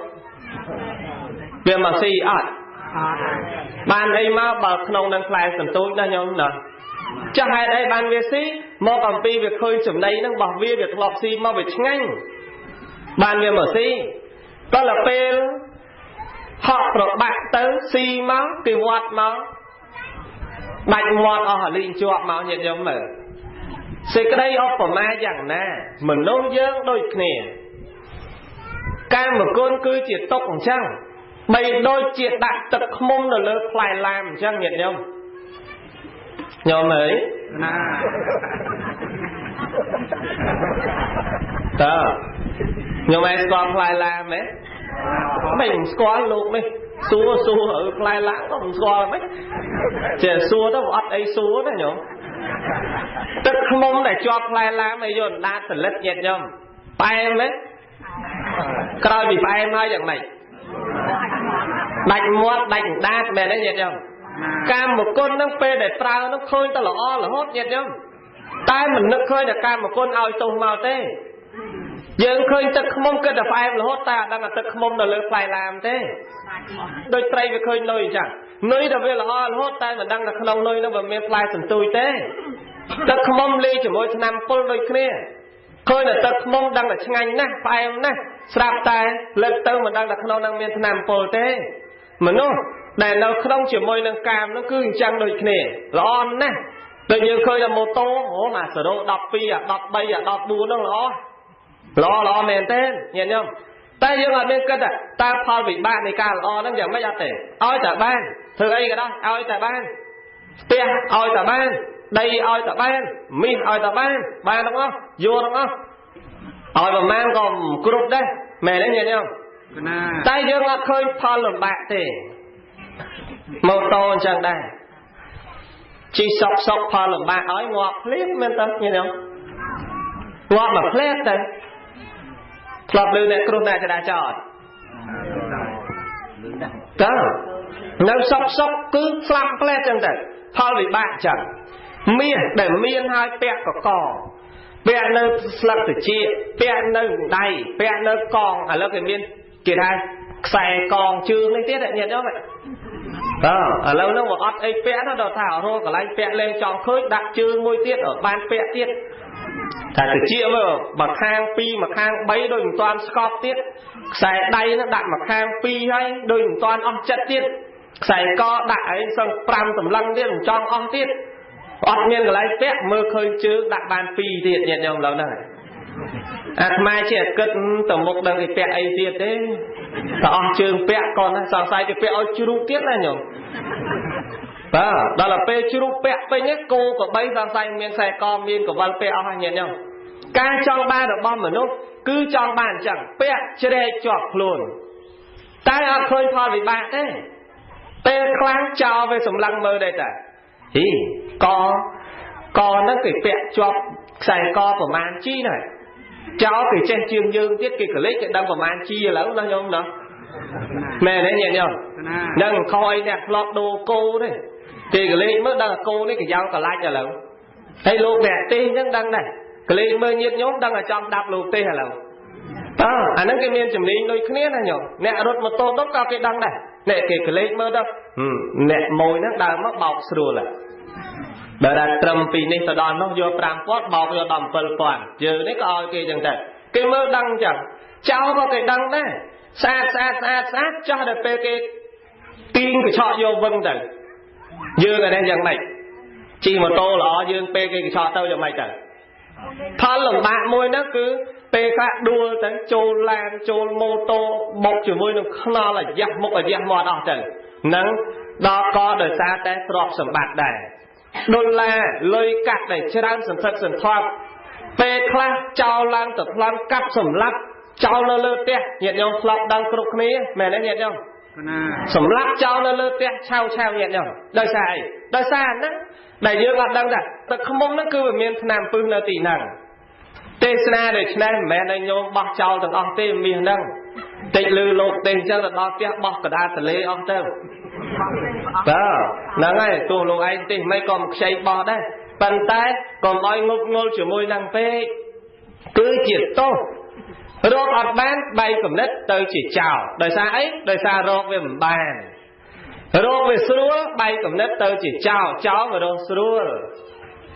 វាមកស៊ីអត់បានអីមកបើក្នុងនឹងផ្លែសន្ទូចណាញោមណាចាស់ហេតុអីបានវាស៊ីមកអំពីវាឃើញចំណីហ្នឹងរបស់វាវាធ្លាប់ស៊ីមកវាឆ្ងាញ់បានវាមកស៊ីដល់ពេលហក់ប្របាក់ទៅស៊ីមកគេវត្តមកដាច់មាត់អស់អាលីងជាប់មកញាតិញោមមើលសេចក្តីឧបមាយ៉ាងណាមនុស្សយើងដូចគ្នាកាមគុណគឺជាទុកអញ្ចឹងបីដូចជាដាក់ទឹកឃ្មុំនៅលើផ្លែឡាមអញ្ចឹងញាតិញោមញោមអើយណាតើញោមឯងស្គាល់ផ្លែឡាមទេមិនស្គាល់លោកនេះសួរសួរអើផ្លែឡាមក៏មិនស្គាល់មិនចេះសួរទៅអត់អីសួរទេញោមទឹកឃ្មុំដែលជាប់ផ្លែឡាមឲ្យយកអណ្ដាតផលិតញាតិញោមផ្អែមទេក្រោយពីផ្អែមហើយយ៉ាងម៉េចដាច់មាត់ដាច់អណ្ដាតមែនទេញាតិញោមកាមគុណហ្នឹងពេលដែលប្រើហ្នឹងឃើញតែល្អរហូតញាតិញោមតែមិននឹកឃើញតែកាមគុណឲ្យទោសមកទេយើងឃើញទឹកឃ្មុំគិតតែផ្អែមរហូតតែអត់ដឹងថាទឹកឃ្មុំនៅលើផ្លែឡាមទេដូចត្រីវាឃើញនុយអញ្ចឹងនុយតែវាល្អរហូតតែមិនដឹងថាក្នុងនុយនោះវាមានផ្លែសន្ទូចទេទឹកឃ្មុំលាយជាមួយថ្នាំពុលដូចគ្នាឃើញតែទឹកឃ្មុំដឹងតែឆ្ងាញ់ណាស់ផ្អែមណាស់ស្រាប់តែលើកទៅមិនដឹងថាក្នុងនឹងមានថ្នាំពុលទេមនុស្សដែលនៅក្នុងជាមួយនឹងកាមនោះគឺអញ្ចឹងដូចគ្នាល្អណាស់ដូចយើងឃើញតែម៉ូតូអូអា0 12អា13អា14នោះល្អល្អល្អមែនទេញាតិញោមតែយើងអត់មានគិតតើផលវិបាកនៃការល្អហ្នឹងយ៉ាងម៉េចអត់ទេឲ្យតែបានធ្វើអីក៏ដោយឲ្យតែបានផ្ទះឲ្យតែបានដីឲ្យតែបានមាសឲ្យតែបានបានទាំងអស់យកទាំងអស់ឲ្យប្រមាណក៏គ្រប់ដែរមែនទេញាតិញោមតែយើងអត់ឃើញផលលំបាកទេម៉ូតូអញ្ចឹងដែរជិះសុកសុកផលលំបាកឲ្យងាប់ភ្លាមមែនតើញាតិញោមងាប់មកភ្លាមទៅធ្លាប់លឺអ្នកគ្រោះអ្នកចរាចរណ៍តើនៅសុកសុកគឺស្លាប់ផ្លែចឹងទៅផលវិបាកចឹងមាសដែលមានហើយពាក់កកពាក់នៅស្លឹកត្រចៀកពាក់នៅដៃពាក់នៅកងឥឡូវគេមានគេថាខ្សែកងជើងនេះទៀតញាតិញោមតើឥឡូវហ្នឹងវាអត់អីពាក់ដល់ថារកកន្លែងពាក់លេងចង់ឃើញដាក់ជើងមួយទៀតបានពាក់ទៀតតែត្រចៀកមើលមួយខាង2មួយខាង3ដូចមិនទាន់ស្កប់ទៀតខ្សែដៃហ្នឹងដាក់មួយខាង2ហើយដូចមិនទាន់អស់ចិត្តទៀតខ្សែកដាក់ឯងសឹង5សម្លឹងទៀតមិនចង់អស់ទៀតអត់មានកន្លែងពាក់មើលឃើញជើងដាក់បាន2ទៀតញាតិញោមឥឡូវហ្នឹងអាត្មាជាគិតទៅមុខដឹងគេពាក់អីទៀតទេតើអស់ជើងពាក់គាត់ណាសង្ស័យគេពាក់ឲ្យជ្រូកទៀតណាញោមបាទដល់ពេលជ្រូកពាក់ពេញគោក៏បីសង្ស័យមានខ្សែកមានកវលពាក់អស់ហើយញាតិញោមការចង់បានរបស់មនុស្សគឺចង់បានអញ្ចឹងពាក់ជ្រែកជាប់ខ្លួនតែអត់ឃើញផលវិបាកទេពេលខ្លាំងចោលវាសម្លឹងមើលដែរតា ហីកកហ្នឹងគេពាក់ជាប់ខ្សែកប្រមាណជីណា ចោលគេចេះជាងយើងទៀត គេកលេចគេដឹងប្រមាណជីឥឡូវណាញោមណា មែនទេញាតិញោម? នឹងខុសអីអ្នកធ្លាប់ដូរគោទេ គេកលេចមើលដឹងគោនេះកយ៉ៅកលាច់ឥឡូវហើយ លោកអ្នកទេសអញ្ចឹងដឹងដែរ កលេចមើលញាតិញោមដឹងតែចង់ដាប់លោកទេសឥឡូវ តើអាហ្នឹងគេមានជំនាញដូចគ្នាណាញោម។ អ្នករត់ម៉ូតូដុបក៏គេដឹងដែរ អ្នកគេកលេចមើលទៅអ្នកម៉ួយហ្នឹងដើរមកបោកស្រួលហើយ បើថាត្រឹមពីនេះទៅដល់នោះយក5000 បោកយកដល់7000 យើងនេះក៏ឲ្យគេចឹងដែរ គេមើលដឹងចឹង ចោលក៏គេដឹងដែរ ស្អាតស្អាតស្អាតស្អាតចោះ ដល់ពេលគេទាញកញ្ឆក់យកវឹងទៅ យើងអានេះយ៉ាងម៉េច ជិះម៉ូតូល្អយើងពេលគេកញ្ឆក់ទៅយ៉ាងម៉េចទៅ? ផលលំបាកមួយហ្នឹងគឺពេលខ្លះដួលទៅចូលឡានចូលម៉ូតូបុកជាមួយនឹងខ្នល់អាយ៉ាស់មុខអាយ៉ាស់មាត់អស់ទៅនឹងដល់ ក៏ដោយសារតែទ្រព្យសម្បត្តិដែរ ដុល្លារលុយកាក់ដែលច្រើនសន្ធឹកសន្ធាប់ ពេលខ្លះចោលឡើងទៅប្លន់កាប់សម្លាប់ចោលនៅលើផ្ទះ ញាតិញោមធ្លាប់ដឹងគ្រប់គ្នាមែនទេញាតិញោម? សម្លាប់ចោលនៅលើផ្ទះឆៅឆៅញាតិញោម ដោយសារអី? ដោយសារហ្នឹងដែលយើងអត់ដឹងថាទឹកខ្មុំហ្នឹងគឺវាមានថ្នាំពឹសនៅទីហ្នឹង។ ទេសនាដូច្នេះមិនមែនឲ្យញោមបោះចោលទាំងអស់ទេមាសហ្នឹង តិចលឺលោកទេសអញ្ចឹងទៅដល់ផ្ទះបោះកដាទលេអស់ទៅ បាទហ្នឹងហើយ ទោះលោកឯងទេសមិនក៏មិនខ្ចីបោះដែរ ប៉ុន្តែកុំឲ្យងប់ងល់ជាមួយនឹងពេក គឺជាទោស រកអត់បានបែកគំនិតទៅជាចោល ដោយសារអី? ដោយសាររកវាមិនបាន រកវាស្រួលបែកគំនិតទៅជាចោល ចោលមករកស្រួល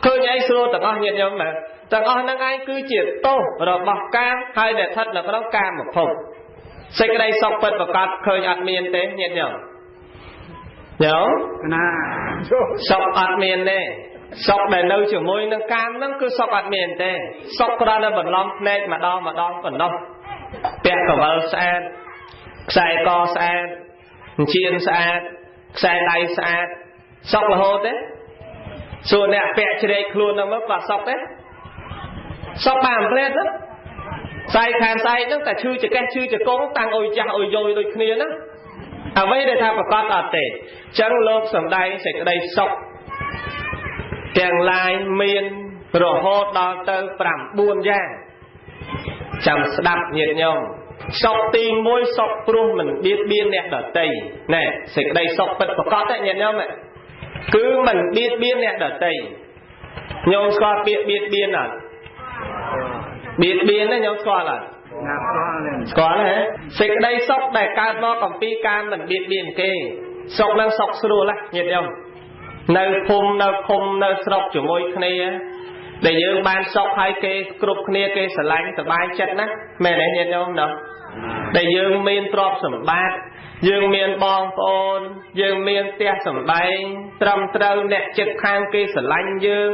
ឃើញអីស្រួលទាំងអស់ញាតិញោម បាទទាំងអស់ហ្នឹងឯងគឺជាទោសរបស់កាម ហើយដែលស្ថិតនៅក្នុងកាមភព។ សេចក្តីសុខពិតប្រកបឃើញអត់មានទេញាតិញោម ញោមណា សុខអត់មានទេ សុខដែលនៅជាមួយនឹងកាមហ្នឹងគឺសុខអត់មានទេ សុខគ្រាន់តែបន្លំភ្នែកម្ដងម្ដងប៉ុណ្ណោះ។ ពាក់កវលស្អាត ខ្សែកស្អាត ជៀនស្អាត ខ្សែដៃស្អាត សុខរហូតទេ? សួរអ្នកពាក់ជ្រែកខ្លួនហ្នឹងមក គាត់សុខទេ? សុខបានផ្លែតហ្នឹង ស្អែកខានស្អែកហ្នឹងតែឈឺចកេះឈឺចកងតាំងអុយចាស់អុយយយដូចគ្នាណា អ្វីដែលថាប្រកាសអត់ទេ។ ចឹងលោកសំដែងសេចក្តីសុខទាំងឡាយមានរហូតដល់ទៅ9យ៉ាង ចាំស្ដាប់ញាតិញោម។ សុខទី1 សុខព្រោះមិនបៀតបៀនអ្នកដតី ណែសេចក្តីសុខពិតប្រកបទេញាតិញោម គឺមិនបៀតបៀនអ្នកដតី។ ញោមស្គាល់ពាក្យបៀតបៀនអត់? បៀតបៀនណាញោមស្គាល់អត់? ស្គាល់ហ៎។ សេចក្តីសុខដែលកើតមកអំពីការមិនបៀតបៀនគេ សុខនឹងសុខស្រួលណាញាតិញោម នៅភូមិនៅឃុំនៅស្រុកជាមួយគ្នាដែលយើងបានសុខហើយ គេគ្រប់គ្នាគេស្រឡាញ់សប្បាយចិត្តណា មែនទេញាតិញោមណោះ? ដែលយើងមានទ្រព្យសម្បត្តិ យើងមានបងប្អូន យើងមានផ្ទះសម្បែងត្រឹមត្រូវ អ្នកចិត្តខាងគេស្រឡាញ់យើង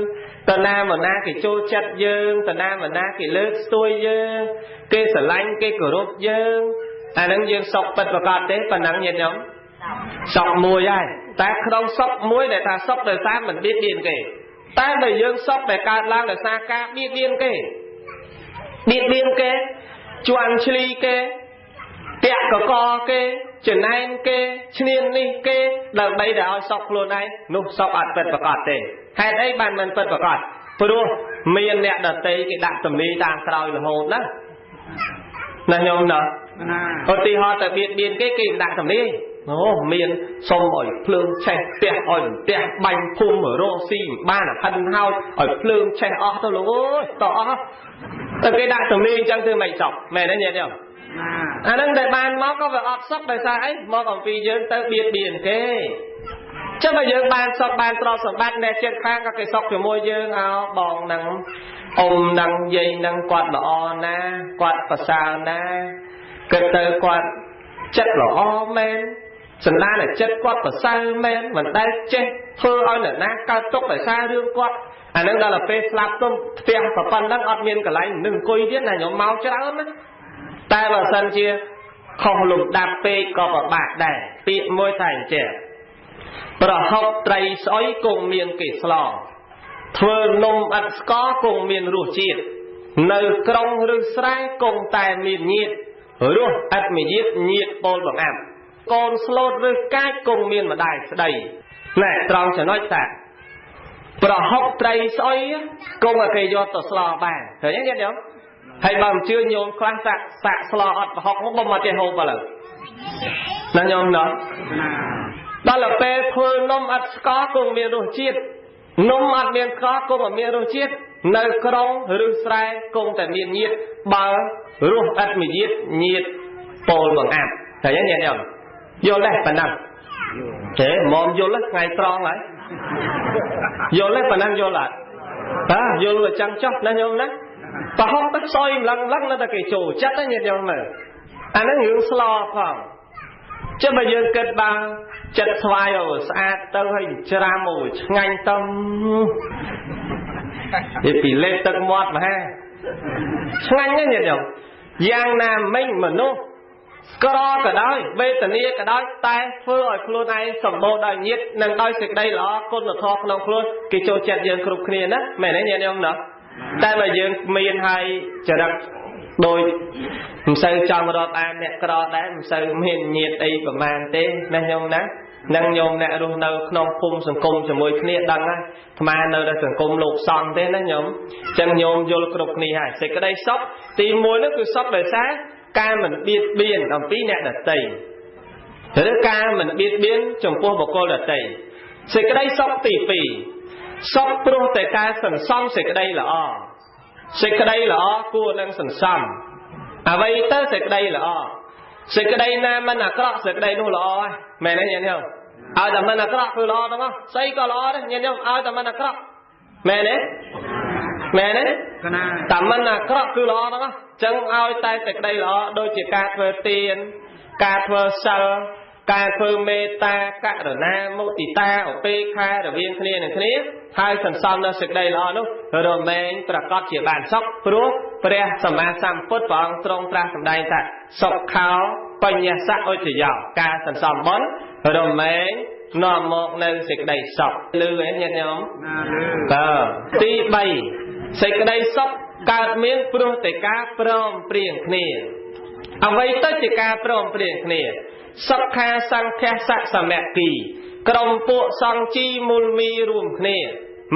តណាមកណាគេចូលចិត្តយើង តណាមកណាគេលើកស្ទួយយើង គេស្រឡាញ់គេគោរពយើង អាហ្នឹងយើងសុខពិតប្រាកដទេប៉ុណ្ណឹងញាតិញោម? សុខមួយហើយ តែក្នុងសុខមួយដែលថាសុខដោយសារមិនបៀតបៀនគេ តែបើយើងសុខដែលកើតឡើងដោយសារការបៀតបៀនគេ បៀតបៀនគេ ជន់ឈ្លីគេ តាក់កកគេ ចំណែនគេ ឈ្នាននេះគេ ដើម្បីតែឲ្យសុខខ្លួនឯង នោះសុខអត់ពិតប្រាកដទេ។ ហេតុអីបានមិនពិតប្រាកដ? ព្រោះមានអ្នកដតីគេដាក់ទំនីតាមក្រោយរហូតណា ណាញោមណា។ ឧទាហរណ៍ទៅបៀតបៀនគេ គេមិនដាក់ទំនី អូមានសុំឲ្យភ្លើងឆេះផ្ទះ ឲ្យផ្ទះបាញ់ភូមិរកស៊ីមិនបានហិនហើយ ឲ្យភ្លើងឆេះអស់ទៅលោកអើយ តអស់តែគេដាក់ទំនីអញ្ចឹង ធ្វើមិនសក់មែនទេញាតិញោម? អាហ្នឹងដែលបានមកក៏វាអត់សុខ ដោយសារអី? មកអំពីយើងទៅបៀតបៀនគេ។ ចឹងបើយើងបានសុខបានទ្រព្យសម្បត្តិ អ្នកចិត្តខាងក៏គេសុខជាមួយយើង អោបងនឹងអ៊ំនឹងយាយនឹងគាត់ល្អណា គាត់ប្រសើរណា គិតទៅគាត់ចិត្តល្អមែន សន្តានចិត្តគាត់ប្រសើរមែន មិនដែលចេះធ្វើឲ្យអ្នកណាកើតទុកដោយសាររឿងគាត់។ អានឹងដល់ពេលស្លាប់ទៅផ្ទះប៉ុណ្ណឹងអត់មានកន្លែងនឹងអង្គុយទៀតណាញោម មកច្រើនណា។ តែបើសិនជាខុសលំដាប់ពេកក៏ពិបាកដែរ។ ពាក្យមួយថាអញ្ចេះ ប្រហុកត្រីស្អុយគង់មានគេស្ល ធ្វើនំឥតស្ករគង់មានរសជាតិ នៅក្រុងឬស្រែគង់តែមានញាត រស់ឥតមយាតញាតពោលបង្អាប់ កូនស្លូតឬកាចគង់មានម្ដាយស្ដី។ ណែត្រង់ចំណុចថា ប្រហុកត្រីស្អុយគង់ឲ្យគេយកទៅស្លបានឃើញទេញាតិញោមហើយបើមិនជឿញោមខ្លះសាក់សាក់ស្លអត់ប្រហុកមកបំមកចេះហូបឥឡូវណាញោមណោះដល់ទៅពេលធ្វើនំអត់ស្ករគង់មានរសជាតិនំអត់មានស្ករគង់អត់មានរសជាតិនៅក្រុងឬស្រែគង់តែមានញាតបើរសឥតមួយញាតញាតពោលបង្អាប់ឃើញទេញាតិញោមយល់ទេប៉ុណ្ណឹងទេមុំយល់ថ្ងៃត្រង់ហើយយល់ទេប៉ុណ្ណឹងយល់អត់បាទយល់វាចឹងចុះណាញោមណាប្រហុកទៅស្អុយម្លឹងម្លឹងនៅតែគេចូលចិត្តណាញាតិញោមមើលអាហ្នឹងរឿងស្លផងចុះបើយើងគិតបានចិត្តស្វាយឲ្យស្អាតទៅហើយច្រាមឲ្យឆ្ងាញ់ទៅនិយាយពីលេបទឹកមាត់មហាឆ្ងាញ់ណាស់ញាតិញោមយ៉ាងណាមិញមនុស្សក្រក៏ដោយវេទនាក៏ដោយតែធ្វើឲ្យខ្លួនឯងសម្បូរដោយញាតិនិងដោយសេចក្តីល្អគុណធម៌ក្នុងខ្លួនគេចូលចិត្តយើងគ្រប់គ្នាណាមែនទេញាតិញោមណាតែបើយើងមានហើយចរិតដោយមិនសូវចង់រាប់អានអ្នកក្រដែរមិនសូវមានញាតិអីប្រមាណទេណាញោមណានឹងញោមអ្នករស់នៅក្នុងភូមិសង្គមជាមួយគ្នាដឹងហើយអាត្មានៅในសង្គមលោកសង្ឃទេណាញោមអញ្ចឹងញោមយល់គ្រប់គ្នាហើយសេចក្តីសុខទី1នោះគឺសុខដោយសារការមិនបៀតបៀនអំពីអ្នកដទៃឬការមិនបៀតបៀនចំពោះបុគ្គលដទៃសេចក្តីសុខទី2សុខព្រោះតែការសន្សំសេចក្តីល្អសេចក្តីល្អគួរនឹងសន្សំអ្វីទៅសេចក្តីល្អសេចក្តីណាមិនអាក្រក់សេចក្តីនោះល្អហើយមែនទេញាតិញោមឲ្យតែមិនអាក្រក់គឺល្អទាំងអស់ស្អីក៏ល្អដែរញាតិញោមឲ្យតែមិនអាក្រក់មែនទេមែនទេតែមិនអាក្រក់គឺល្អទាំងអស់ចឹងឲ្យតែសេចក្តីល្អដូចជាការធ្វើទានការធ្វើសិលការធ្វើមេត្តាករុណាមុទិតាឧបេក្ខារវាងគ្នានឹងគ្នាហើយសន្សំនៅសេចក្តីល្អនោះរមែងប្រកបជាបានសុខព្រោះព្រះសម្មាសម្ពុទ្ធព្រះអង្គទ្រង់ត្រាស់សម្ដែងថាសុខោបញ្ញសៈឧចយោការសន្សំបុណ្យរមែងនាំមកនៅសេចក្តីសុខលឺហ៎ញាតិញោមបាទទី3សេចក្តីសុខកើតមានព្រោះតែការព្រមព្រៀងគ្នាអ្វីទៅជាការព្រមព្រៀងគ្នាសុខាសង្ឃសៈសមគីក្រុមពួកសង្ឃជីមូលមីរួមគ្នា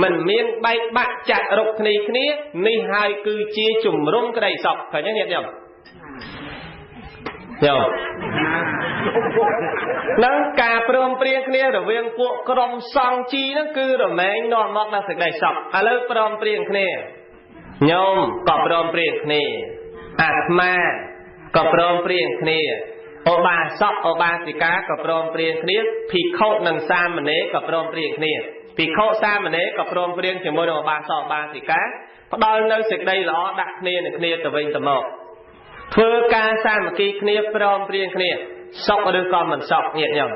មិនមានបែកបាក់ចាក់រុកគ្នាគ្នានេះហើយគឺជាជំរុំក្តីសុខឃើញទេញាតិញោមញោមនឹងការព្រមព្រៀងគ្នារវាងពួកក្រុមសង្ឃជីហ្នឹងគឺរមែងនាំមកដល់សេចក្តីសុខឥឡូវព្រមព្រៀងគ្នាញោមក៏ព្រមព្រៀងគ្នាអាត្មាក៏ព្រមព្រៀងគ្នាឧបាសកឧបាសិកាក៏ព្រមព្រៀងគ្នាភិក្ខុនិងសាមណេរក៏ព្រមព្រៀងគ្នាភិក្ខុសាមណេរក៏ព្រមព្រៀងជាមួយនឹងឧបាសកឧបាសិកាផ្ដល់នៅសេចក្តីល្អដាក់គ្នានឹងគ្នាទៅវិញទៅមកធ្វើការសាមគ្គីគ្នាព្រមព្រៀងគ្នាសុខឬក៏មិនសុខញាតិញោម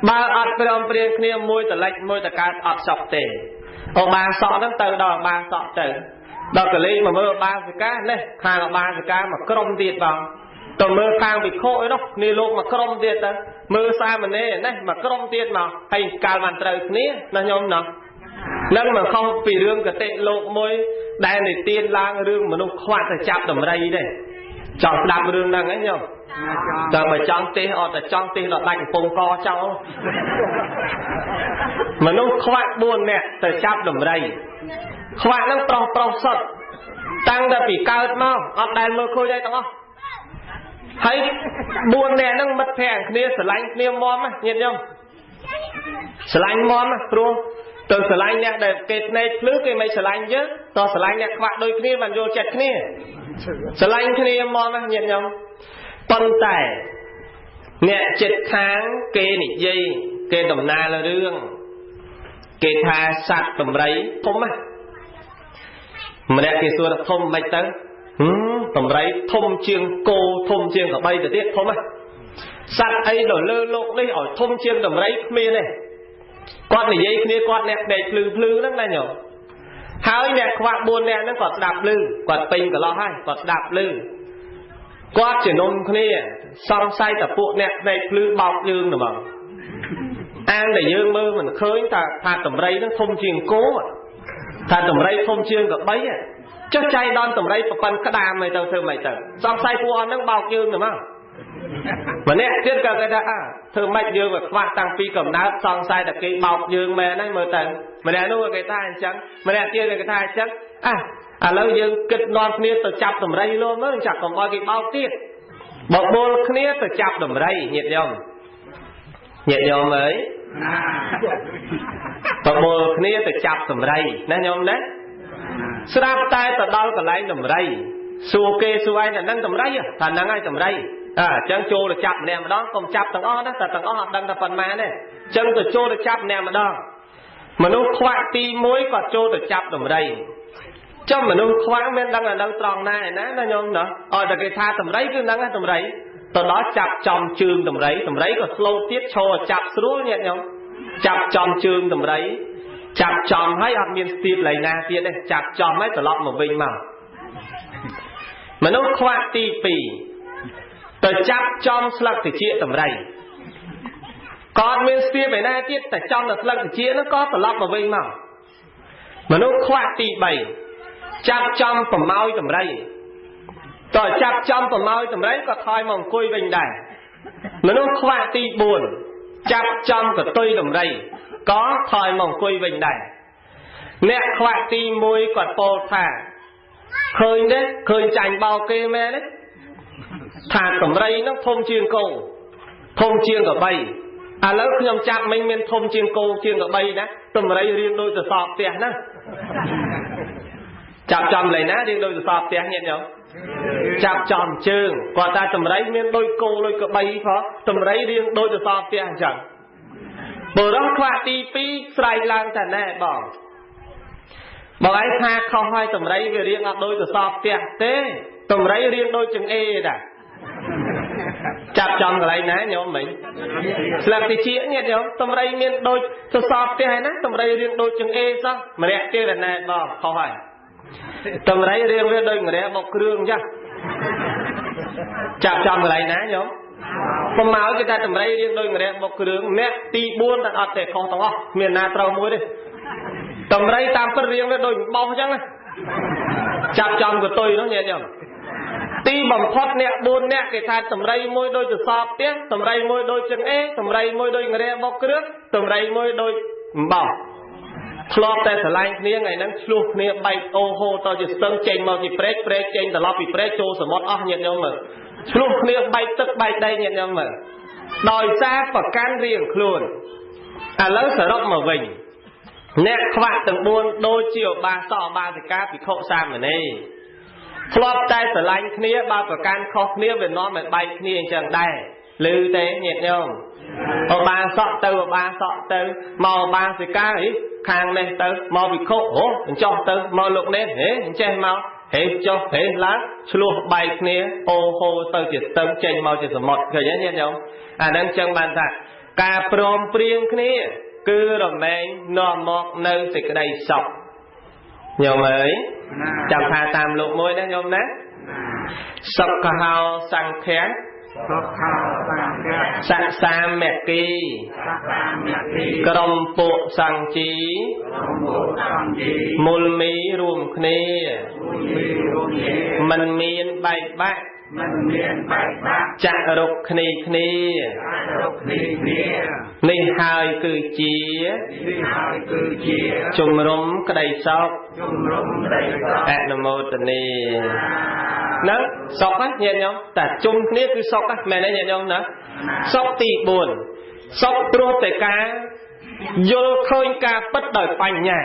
បើអត់ព្រមព្រៀងគ្នាមួយតលិចមួយតកើតអត់សុខទេឧបាសកហ្នឹងទៅដល់ឧបាសកទៅដល់កលេចមកមើលឧបាសិកានេះខាងឧបាសិកាមកក្រុមទៀតបងទៅមើលខាងភិក្ខុឯនោះគ្នាលោកមកក្រុមទៀតទៅមើលសាមណេរនេះមកក្រុមទៀតមកហើយកាលបានត្រូវគ្នាណាញោមណោះនឹងមិនខុសពីរឿងកតិលោកមួយដែលនិទានឡើងរឿងមនុស្សខ្វាក់ទៅចាប់ដំរីទេចង់ស្ដាប់រឿងហ្នឹងឯងញោមតែបើចង់ទេសអត់តែចង់ទេសដល់ដាច់កំពង់កចោលមនុស្សខ្វាក់4នាក់ទៅចាប់ដំរីខ្វាក់ហ្នឹងប្រុសប្រុសសុទ្ធតាំងតែពីកើតមកអត់ដែលមើលឃើញអីទាំងអស់ហើយ4នាក់ហ្នឹងមិត្តភក្តិគ្នាស្រឡាញ់គ្នាមាំញាតិញោមស្រឡាញ់មាំព្រោះទៅស្រឡាញ់អ្នកដែលគេភ្នែកភ្លឺគេមិនស្រឡាញ់យើងតោះស្រឡាញ់អ្នកខ្វាក់ដូចគ្នាបានយល់ចិត្តគ្នាស្រឡាញ់គ្នាមាំញាតិញោមប៉ុន្តែអ្នកចិត្តខាងគេនិយាយគេដំណាលរឿងគេថាសត្វដំរីធំណាម្នាក់គេសួរថាធំមិនទៅដំរីធំជាងគោធំជាងក្របីទៅទៀតធំណាសត្វអីដល់លើលោកនេះឲ្យធំជាងដំរីគ្មានទេគាត់និយាយគ្នាគាត់អ្នកភ្នែកភ្លឺភ្លឺហ្នឹងណាញោមហើយអ្នកខ្វាក់4នាក់ហ្នឹងគាត់ស្ដាប់ឮគាត់ពេញកន្លោះហើយគាត់ស្ដាប់ឮគាត់ជំនុំគ្នាសង្ស័យតែពួកអ្នកភ្នែកភ្លឺបោកយើងហ្មងអាងដែលយើងមើលមិនឃើញថាដំរីហ្នឹងធំជាងគោថាដំរីធំជាងក្របីចុះចៃដន្យដំរីប្រប៉ិនក្តាមអីទៅធ្វើម៉េចទៅសង្ស័យពួកអស់ហ្នឹងបោកយើងហ្មងម្នាក់ទៀតក៏គេថាធ្វើម៉េចយើងវាខ្វះតាំងពីកំណើតសង្ស័យតែគេបោកយើងមែនហើយមើលទៅ ម្នាក់នោះគេថាអញ្ចឹងម្នាក់ទៀតគេថាអញ្ចឹងអះឥឡូវយើងគិតនាំគ្នាទៅចាប់ដំរីលោមើលចាប់កុំឲ្យគេបោកទៀតបបួលគ្នាទៅចាប់ដំរីញាតិញោមញាតិញោមអើយបបួលគ្នាទៅចាប់ដំរីណាញោមណាស្រាប់តែទៅដល់កន្លែងដំរីសួរគេសួរឯងថានឹងដំរីថានឹងហើយដំរីអញ្ចឹងចូលទៅចាប់ម្នាក់ម្ដងកុំចាប់ទាំងអស់ណាតែទាំងអស់អត់ដឹងថាប៉ុន្មានទេអញ្ចឹងទៅចូលទៅចាប់ម្នាក់ម្ដងមនុស្សខ្វាក់ទី1ក៏ចូលទៅចាប់ដំរីចំមនុស្សខ្វាក់មានដឹងតែនៅត្រង់ណាឯណាណាញោមណាឲ្យតែគេថាដំរីគឺហ្នឹងដំរីទៅដល់ចាប់ចំជើងដំរីដំរីក៏ស្លូតទៀតឈរចាប់ស្រួលញាតិញោមចាប់ចំជើងដំរីចាប់ចំហើយអត់មានស្ទាបឡៃណាទៀតទេចាប់ចំហើយត្រឡប់មកវិញមកមនុស្សខ្វាក់ទី2ទៅចាប់ចំស្លឹកត្រចៀកដំរីក៏អត់មានស្ទាបឯណាទៀតតែចំដល់ស្លឹកត្រចៀកហ្នឹងក៏ត្រឡប់មកវិញមកមនុស្សខ្វាក់ទី3ចាប់ចំប្រមោយដំរីតើចាប់ចំប្រមោយដំរីក៏ថយមកអង្គុយវិញដែរមនុស្សខ្វាក់ទី4ចាប់ចំកតុយដំរីក៏ថយមកអង្គុយវិញដែរអ្នកខ្វាក់ទី1គាត់ពោលថាឃើញទេឃើញចាញ់បោកគេមែនទេថាដំរីហ្នឹងធំជាងគោធំជាងក្របីឥឡូវខ្ញុំចាប់មិញមានធំជាងគោជាងក្របីណាដំរីរៀងដូចសសរផ្ទះណាចាប់ចំឡើយណារៀងដូចសសរផ្ទះញាតិញោមចាប់ចំជើងគាត់ថាដំរីមានដូចគោដូចក្របីផងដំរីរៀងដូចសសរផ្ទះអញ្ចឹងបុរសខ្វាក់ទី2ស្រែកឡើងថាណែបងបងឯងថាខុសហើយដំរីវារៀងអត់ដូចសសរផ្ទះទេដំរីរៀងដូចចង្អេរតាចាប់ចំកន្លែងណាញោមមិញស្លឹកតិចញាតិញោមដំរីមានដូចសសរផ្ទះហើយណាដំរីរៀងដូចចង្អេរសោះម្នាក់ទៀតណែបងខុសហើយដំរីរៀងវាដូចម្រះបុកគ្រឿងចាស់ចាប់ចំកន្លែងណាញោមប្រមោគេថាដំរីរៀងដូចម្រះបុកគ្រឿងអ្នកទី4តែអត់ទេខុសទាំងអស់គ្មានណាត្រូវមួយទេដំរីតាមពិតរៀងវាដូចបោសអញ្ចឹងណាចាប់ចំកតុយនោះញាតិញោមទីបំផុតអ្នក4អ្នកគេថាដំរីមួយដូចសសរផ្ទះដំរីមួយដូចចង្អេរដំរីមួយដូចម្រះបុកគ្រឿងដំរីមួយដូចអំបោសធ្លាប់តែស្រឡាញ់គ្នាថ្ងៃហ្នឹងឆ្លោះគ្នាបែកអូហូទៅជាស្ទឹងចេញមកពីព្រែកព្រែកចេញត្រឡប់ពីព្រែកចូលសមុទ្រអស់ញាតិញោមមើលឆ្លោះគ្នាបែកទឹកបែកដីញាតិញោមមើលដោយសារប្រកាន់រៀងខ្លួនឥឡូវសរុបមកវិញអ្នកខ្វាក់ទាំង4ដូចជាឧបាសកឧបាសិកាភិក្ខុសាមណេរធ្លាប់តែស្រឡាញ់គ្នាបើប្រកាន់ខុសគ្នាវានាំឲ្យបែកគ្នាអញ្ចឹងដែរឮទេញាតិញោមឧបាសកទៅឧបាសកទៅមកឧបាសិកាអីខាងនេះទៅមកភិក្ខុអូអញ្ចោះទៅមកលោកនេះហេអញ្ចេះមកហេចុះហេឡើងឆ្លោះបែកគ្នាអូហូទៅជាស្ទឹងចេញមកជាសមុទ្រឃើញទេញាតិញោមអាហ្នឹងចឹងបានថាការព្រមព្រៀងគ្នាគឺរមែងនាំមកនៅសេចក្តីសុខញោមអើយចាំថាតាមលោកមួយណាញោមណាសុខហោសង្ឃៈសុខោសង្ឃៈសសាមគ្គីក្រុមពួកសង្ជីមូលមីរួមគ្នាមិនមានបែកបាក់ មិនមានបែកបាក់ចាក់រុកគ្នាគ្នានេះហើយគឺជាជំរុំក្តីសុខអនុមោទនាហ្នឹងសុខណាញាតិញោមតែជុំគ្នាគឺសុខណាមែនទេញាតិញោមណាសុខទី4សុខព្រោះតែការយល់ឃើញការពិតដោយបញ្ញា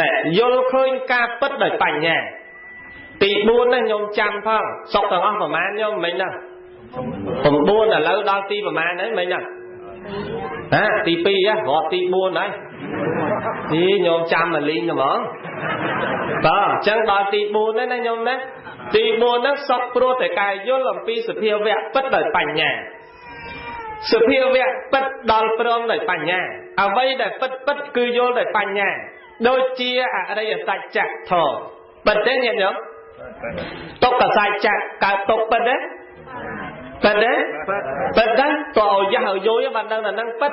ណែយល់ឃើញការពិតដោយបញ្ញាទី4ណាញោមចាំផងសុខទាំងអស់ប្រមាណញោមមិញណា9ឥឡូវដល់ទីប្រមាណហើយមិញណាហាទី2ហ៎រត់ទី4ហើយនេះញោមចាំមកលីងហ្មងបាទអញ្ចឹងដល់ទី4ហ្នឹងណាញោមណាទី4ហ្នឹងសុខព្រោះតែការយល់អំពីសភាវៈពិតដោយបញ្ញាសភាវៈពិតដល់ព្រមដោយបញ្ញាអ្វីដែលពិតពិតគឺយល់ដោយបញ្ញាដូចជាអរិយសច្ចធម៌ពិតទេញាតិញោមទុក្ខសច្ចៈកើតទុក្ខពិតទេពិតទេពិតទេតើឲ្យយ៉ាស់ឲ្យយយបានដឹងថានឹងពិត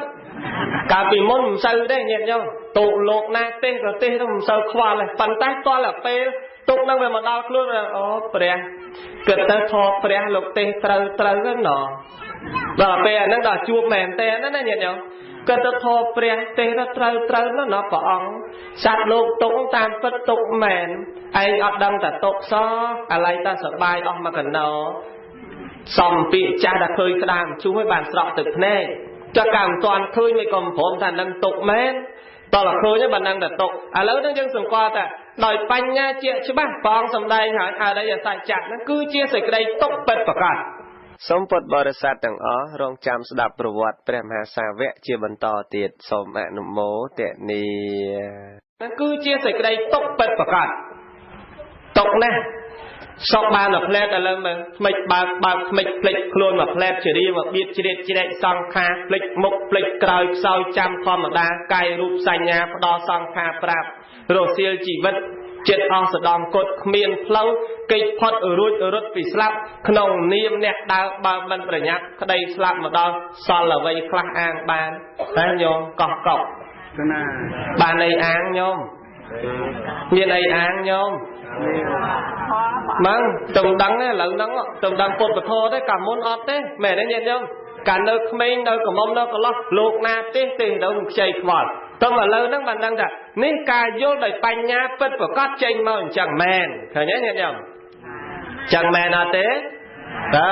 កាលពីមុនមិនសូវទេញាតិញោមទុកលោកណាទេក៏ទេទៅមិនសូវខ្វល់ទេប៉ុន្តែតើពេលទុកនឹងវាមកដល់ខ្លួនអូព្រះគិតទៅធម៌ព្រះលោកទេត្រូវត្រូវហ្នឹងណដល់ពេលអាហ្នឹងដល់ជួបមែនទេណាញាតិញោម ក៏ទៅធម៌ព្រះទេសទៅត្រូវត្រូវណាស់ព្រះអង្គសត្វលោកទុកតាមពិតទុកមែនឯងអត់ដឹងតែទុកសោះឥឡូវតែសបាយអស់មកកណោសំពាក្យចាស់ដែលឃើញក្តាមជុះឲ្យបានស្រក់ទឹកភ្នែកចុះកាលមិនទាន់ឃើញមិនក៏ព្រមថានឹងទុកមែនតើឃើញបាននឹងតែទុកឥឡូវនឹងយើងសង្កត់ថាដោយបញ្ញាជាច្បាស់ព្រះអង្គសម្ដែងហើយអរិយសច្ចៈហ្នឹងគឺជាសេចក្តីទុកពិតប្រាកដសូមពុទ្ធបរិស័ទទាំងអស់រងចាំស្ដាប់ប្រវត្តិព្រះមហាសាវកជាបន្តទៀតសូមអនុមោទនាហ្នឹងគឺជាសេចក្តីទុកពិតប្រាកដទុកណាស់សុកបានមួយផ្លែតឥឡូវមើលថ្មិចបើកបើកថ្មិចភ្លេចខ្លួនមួយផ្លែតជារាមកបៀតជ្រៀតជ្រែកសង្ខារភ្លេចមុខភ្លេចក្រោយខ្សោយចាំធម្មតាកាយរូបសញ្ញាផ្ដល់សង្ខារប្រាប់រសៀលជីវិតចិត្តអស់សដំគត់គ្មានផ្លូវគេចផុតរួចរត់ពីស្លាប់ក្នុងនាមអ្នកដើរបើមិនប្រញាប់ក្តីស្លាប់មកដល់សល់អ្វីខ្លះអាងបានតែញោមកោះកុកណាបានអីអាងញោមមានអីអាងញោមម៉ងទំដឹងឥឡូវហ្នឹងទំដឹងពុទ្ធពធទេកាលមុនអត់ទេមែនទេញាតិញោមកាលនៅក្មេងនៅកំមុំនៅកន្លោះលោកណាទេទេទៅខ្ចីខ្វល់តែឥឡូវហ្នឹងបានដឹងថានេះការយល់ដោយបញ្ញាពិតប្រកបចេញមកអញ្ចឹងមែនឃើញទេញាតិញោមចឹងមែនអត់ទេតើ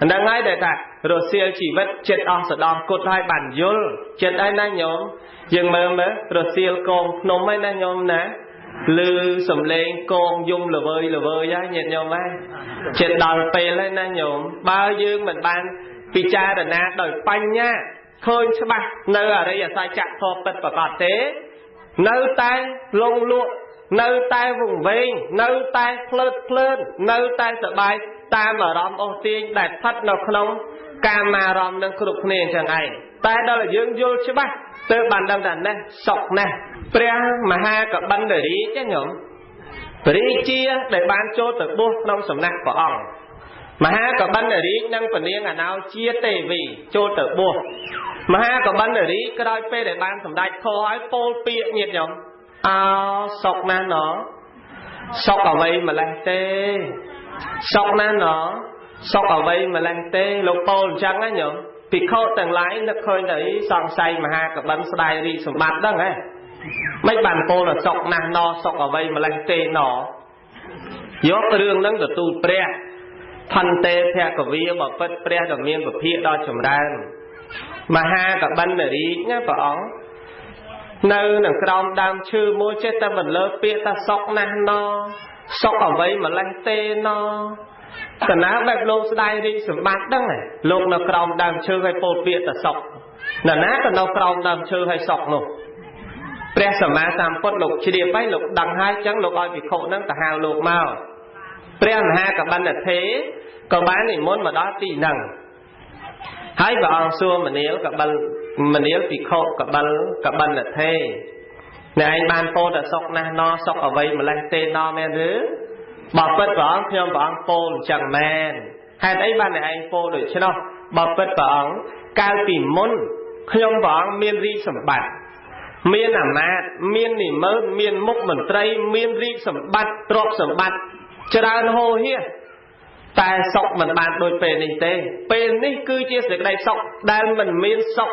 ហ្នឹងហើយដែលថារសៀលជីវិតចិត្តអស់សដំគត់ហើយបានយល់ចិត្តហើយណាញោមយើងមើលមើលរសៀលកងភ្នំហើយណាញោមណាឮសំឡេងកងយំល្វើយល្វើយហើយញាតិញោមហើយចិត្តដល់ពេលហើយណាញោមបើយើងមិនបានពិចារណាដោយបញ្ញាឃើញច្បាស់នៅអរិយសច្ចធម៌ពិតប្រាកដទេនៅតែលងលក់នៅតែវង្វេងនៅតែភ្លើតភ្លើននៅតែសបាយតាមអារម្មណ៍អូសទាញដែលស្ថិតនៅក្នុងកាមារម្មណ៍នឹងគ្រប់គ្នាអញ្ចឹងឯងតែដល់យើងយល់ច្បាស់ទើបបានដឹងថានេះសុខណាស់ព្រះមហាកបិណ្ឌរាជញោមរាជាដែលបានចូលទៅបួសក្នុងសំណាក់ព្រះអង្គមហាកបិណ្ឌរាជនិងពនាងអនោជាទេវីចូលទៅបួសមហាកបិណ្ឌរាជក្រោយពេលដែលបានសម្ដេចធម៌ឲ្យពោលពាក្យញាតិញោមអោសុខណាស់ណសុខអ្វីម្លេះទេសុខណាស់ណសុខអ្វីម្លេះទេលោកពោលអញ្ចឹងណាញោមភិក្ខុទាំងឡាយនឹកឃើញតែសង្ស័យមហាកបិណ្ឌស្ដាយរាជសម្បត្តិហ្នឹងហ៎មិនបានពោលសុខណាស់ណសុខអ្វីម្លេះទេណយករឿងហ្នឹងទៅទូលព្រះផន្ទេភគវីបពិតព្រះដ៏មានពភាដ៏ចម្រើនមហាកបិណ្ឌរាជណាព្រះអង្គនៅនឹងក្រោមដើមឈើមួយចេះតែបន្លើពាក្យថាសុខណាស់ណសុខអ្វីម្លេះទេណកណាបែបលោកស្ដាយរាជសម្បត្តិហ្នឹងលោកនៅក្រោមដើមឈើឲ្យពោលពាក្យថាសុខនរណាក៏នៅក្រោមដើមឈើឲ្យសុខនោះព្រះសម្មាសម្ពុទ្ធលោកជ្រាបហើយលោកដឹងហើយអញ្ចឹងលោកឲ្យភិក្ខុហ្នឹងទៅហៅលោកមកព្រះមហាកបិណ្ឌទេក៏បាននិមន្តមកដល់ទីហ្នឹងហើយព្រះអង្គសួរមនាលកបិលមនាលភិក្ខុកបិលកបិណ្ឌទេអ្នកឯងបានពោលតែសុខណាស់ណសុខអ្វីម្លេះទេណមែនឬបើពិតព្រះអង្គខ្ញុំព្រះអង្គពោលអញ្ចឹងមែនហេតុអីបានអ្នកឯងពោលដូច្នោះបើពិតព្រះអង្គកាលពីមុនខ្ញុំព្រះអង្គមានរាជសម្បត្តិមានអាមាត្យមាននិមឺនមានមុខមន្ត្រីមានរាជសម្បត្តិទ្រព្យសម្បត្តិច្រើនហូរហៀតែសុខមិនបានដូចពេលនេះទេពេលនេះគឺជាសេចក្តីសុខដែលមិនមានសុខ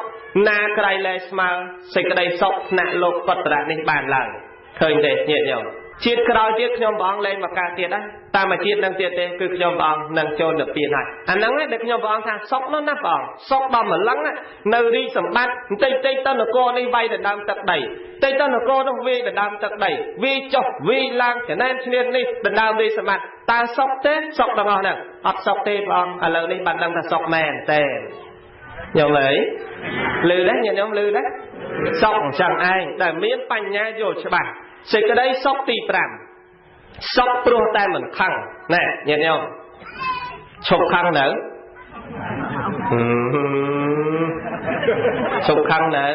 ណាក្រៃលែងស្មើសេចក្តីសុខថ្នាក់លោកកត្តរៈនេះបានឡើយឃើញទេញាតិញោមជាតិក្រោយទៀតខ្ញុំព្រះអង្គលែងមកកើតទៀតដែរតាមមួយជាតិនឹងទៀតទេគឺខ្ញុំព្រះអង្គនឹងចូលនិព្វានហើយអាហ្នឹងឯងដែលខ្ញុំព្រះអង្គថាសុខនោះណាព្រះអង្គសុខដល់ម្លឹងនៅរាជសម្បត្តិបន្តិចតិចទៅនគរនេះវាយដណ្ដើមទឹកដីតិចទៅនគរនោះវាយដណ្ដើមទឹកដីវាយចុះវាយឡើងចំណែនឈ្នាននេះដណ្ដើមរាជសម្បត្តិតើសុខទេសុខទាំងអស់ហ្នឹងអត់សុខទេព្រះអង្គឥឡូវនេះបានដឹងថាសុខមែនទេញោមអើយលឺដែរញាតិញោមលឺដែរសុខអញ្ចឹងឯងដែលមានបញ្ញាយល់ច្បាស់សេចក្តីសុខទី5សុខព្រោះតែមិនខឹងណែញាតិញោមឈប់ខឹងនៅឈប់ខឹងនៅ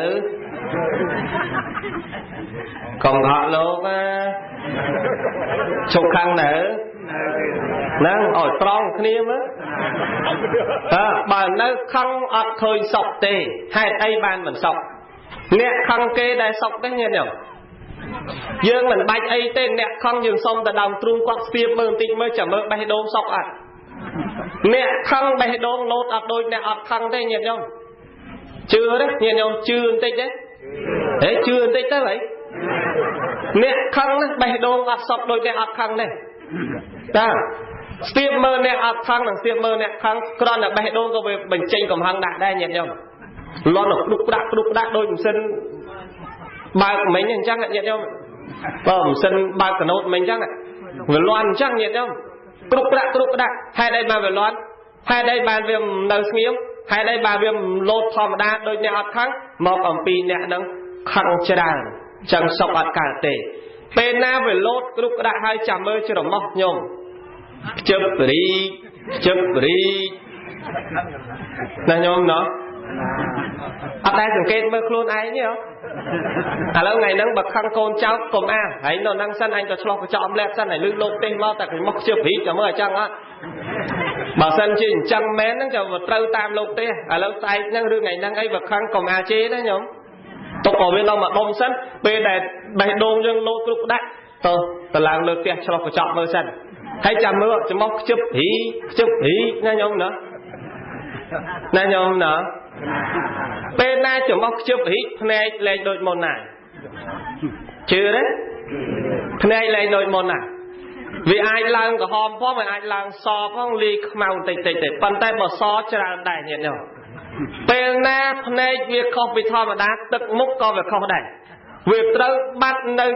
កុំខកលោកណាឈប់ខឹងនៅហ្នឹងឲ្យត្រង់គ្នាមើលតើបើនៅខឹងអត់ឃើញសុខទេហេតុអីបានមិនសុខអ្នកខឹងគេដែលសុខទេញាតិញោមយើងមិនបាច់អីទេអ្នកខឹងយើងសុំទៅដើមទ្រូងគាត់ស្ទាបមើលបន្តិចមើលចាំមើលបេះដូងសុខអត់អ្នកខឹងបេះដូងលោតអត់ដូចអ្នកអត់ខឹងទេញាតិញោម ជឿទេញាតិញោមជឿបន្តិចទេហេជឿបន្តិចទៅហីអ្នកខឹងណាបេះដូងអត់សុខដូចអ្នកអត់ខឹងទេតើស្ទាបមើលអ្នកអត់ខឹងនិងស្ទាបមើលអ្នកខឹងគ្រាន់តែបេះដូងក៏វាបញ្ចេញកំហឹងដាក់ដែរញាតិញោមលន់ក្ដុកក្ដាក់ក្ដុកក្ដាក់ដូចម៉ាស៊ីនបើកមិញអញ្ចឹងញាតិញោមបើម៉ាស៊ីនបើកកណូតមិញអញ្ចឹងវាលន់អញ្ចឹងញាតិញោមគ្រប់ក្ដាក់គ្រប់ក្ដាក់ហេតុអីបានវាលន់ហេតុអីបានវានៅស្ងៀមហេតុអីបានវាលោតធម្មតាដូចអ្នកអត់ខឹងមកអំពីអ្នកនឹងខឹងច្រើនចឹងសុខអត់កើតទេពេលណាវាលោតគ្រប់ក្ដាក់ហើយចាំមើលច្រមុះញោមខ្ជិបរីខ្ជិបរីណាញោមណោះអត់ដែលសង្កេតមើលខ្លួនឯងទេហ៎ឥឡូវថ្ងៃហ្នឹងបើខឹងកូនចៅកុំអាហើយនៅហ្នឹងសិនអញក៏ឆ្លោះកញ្ចក់អំលែកសិនហើយលឺលោកទេសមកតែខ្ញុំមកខ្ជិបរីចាំមើលអញ្ចឹងអត់បើសិនជាអញ្ចឹងមែនហ្នឹងចាំត្រូវតាមលោកទេសឥឡូវស្អែកហ្នឹងឬថ្ងៃហ្នឹងអីបើខឹងកុំអាជេណាញោមទុកក៏វានៅមួយដុំសិនពេលដែលបេះដូងយើងលោតគ្រប់ក្ដាក់ទៅឡើងលើផ្ទះឆ្លោះកញ្ចក់មើលសិនហើយចាំមើលច្រមុះខ្ជិបរីខ្ជិបរីណាញោមណាណាញោមណាពេលណាច្រមុះខ្ជិបរីភ្នែកលែងដូចមុនណាជឿទេភ្នែកលែងដូចមុនណាវាអាចឡើងក្រហមផងវាអាចឡើងសផងលាយខ្មៅតិចតិចទេប៉ុន្តែបើសច្រើនដែរញាតិញោមពេលណាភ្នែកវាខុសពីធម្មតាទឹកមុខក៏វាខុសដែរវាត្រូវបាត់នៅ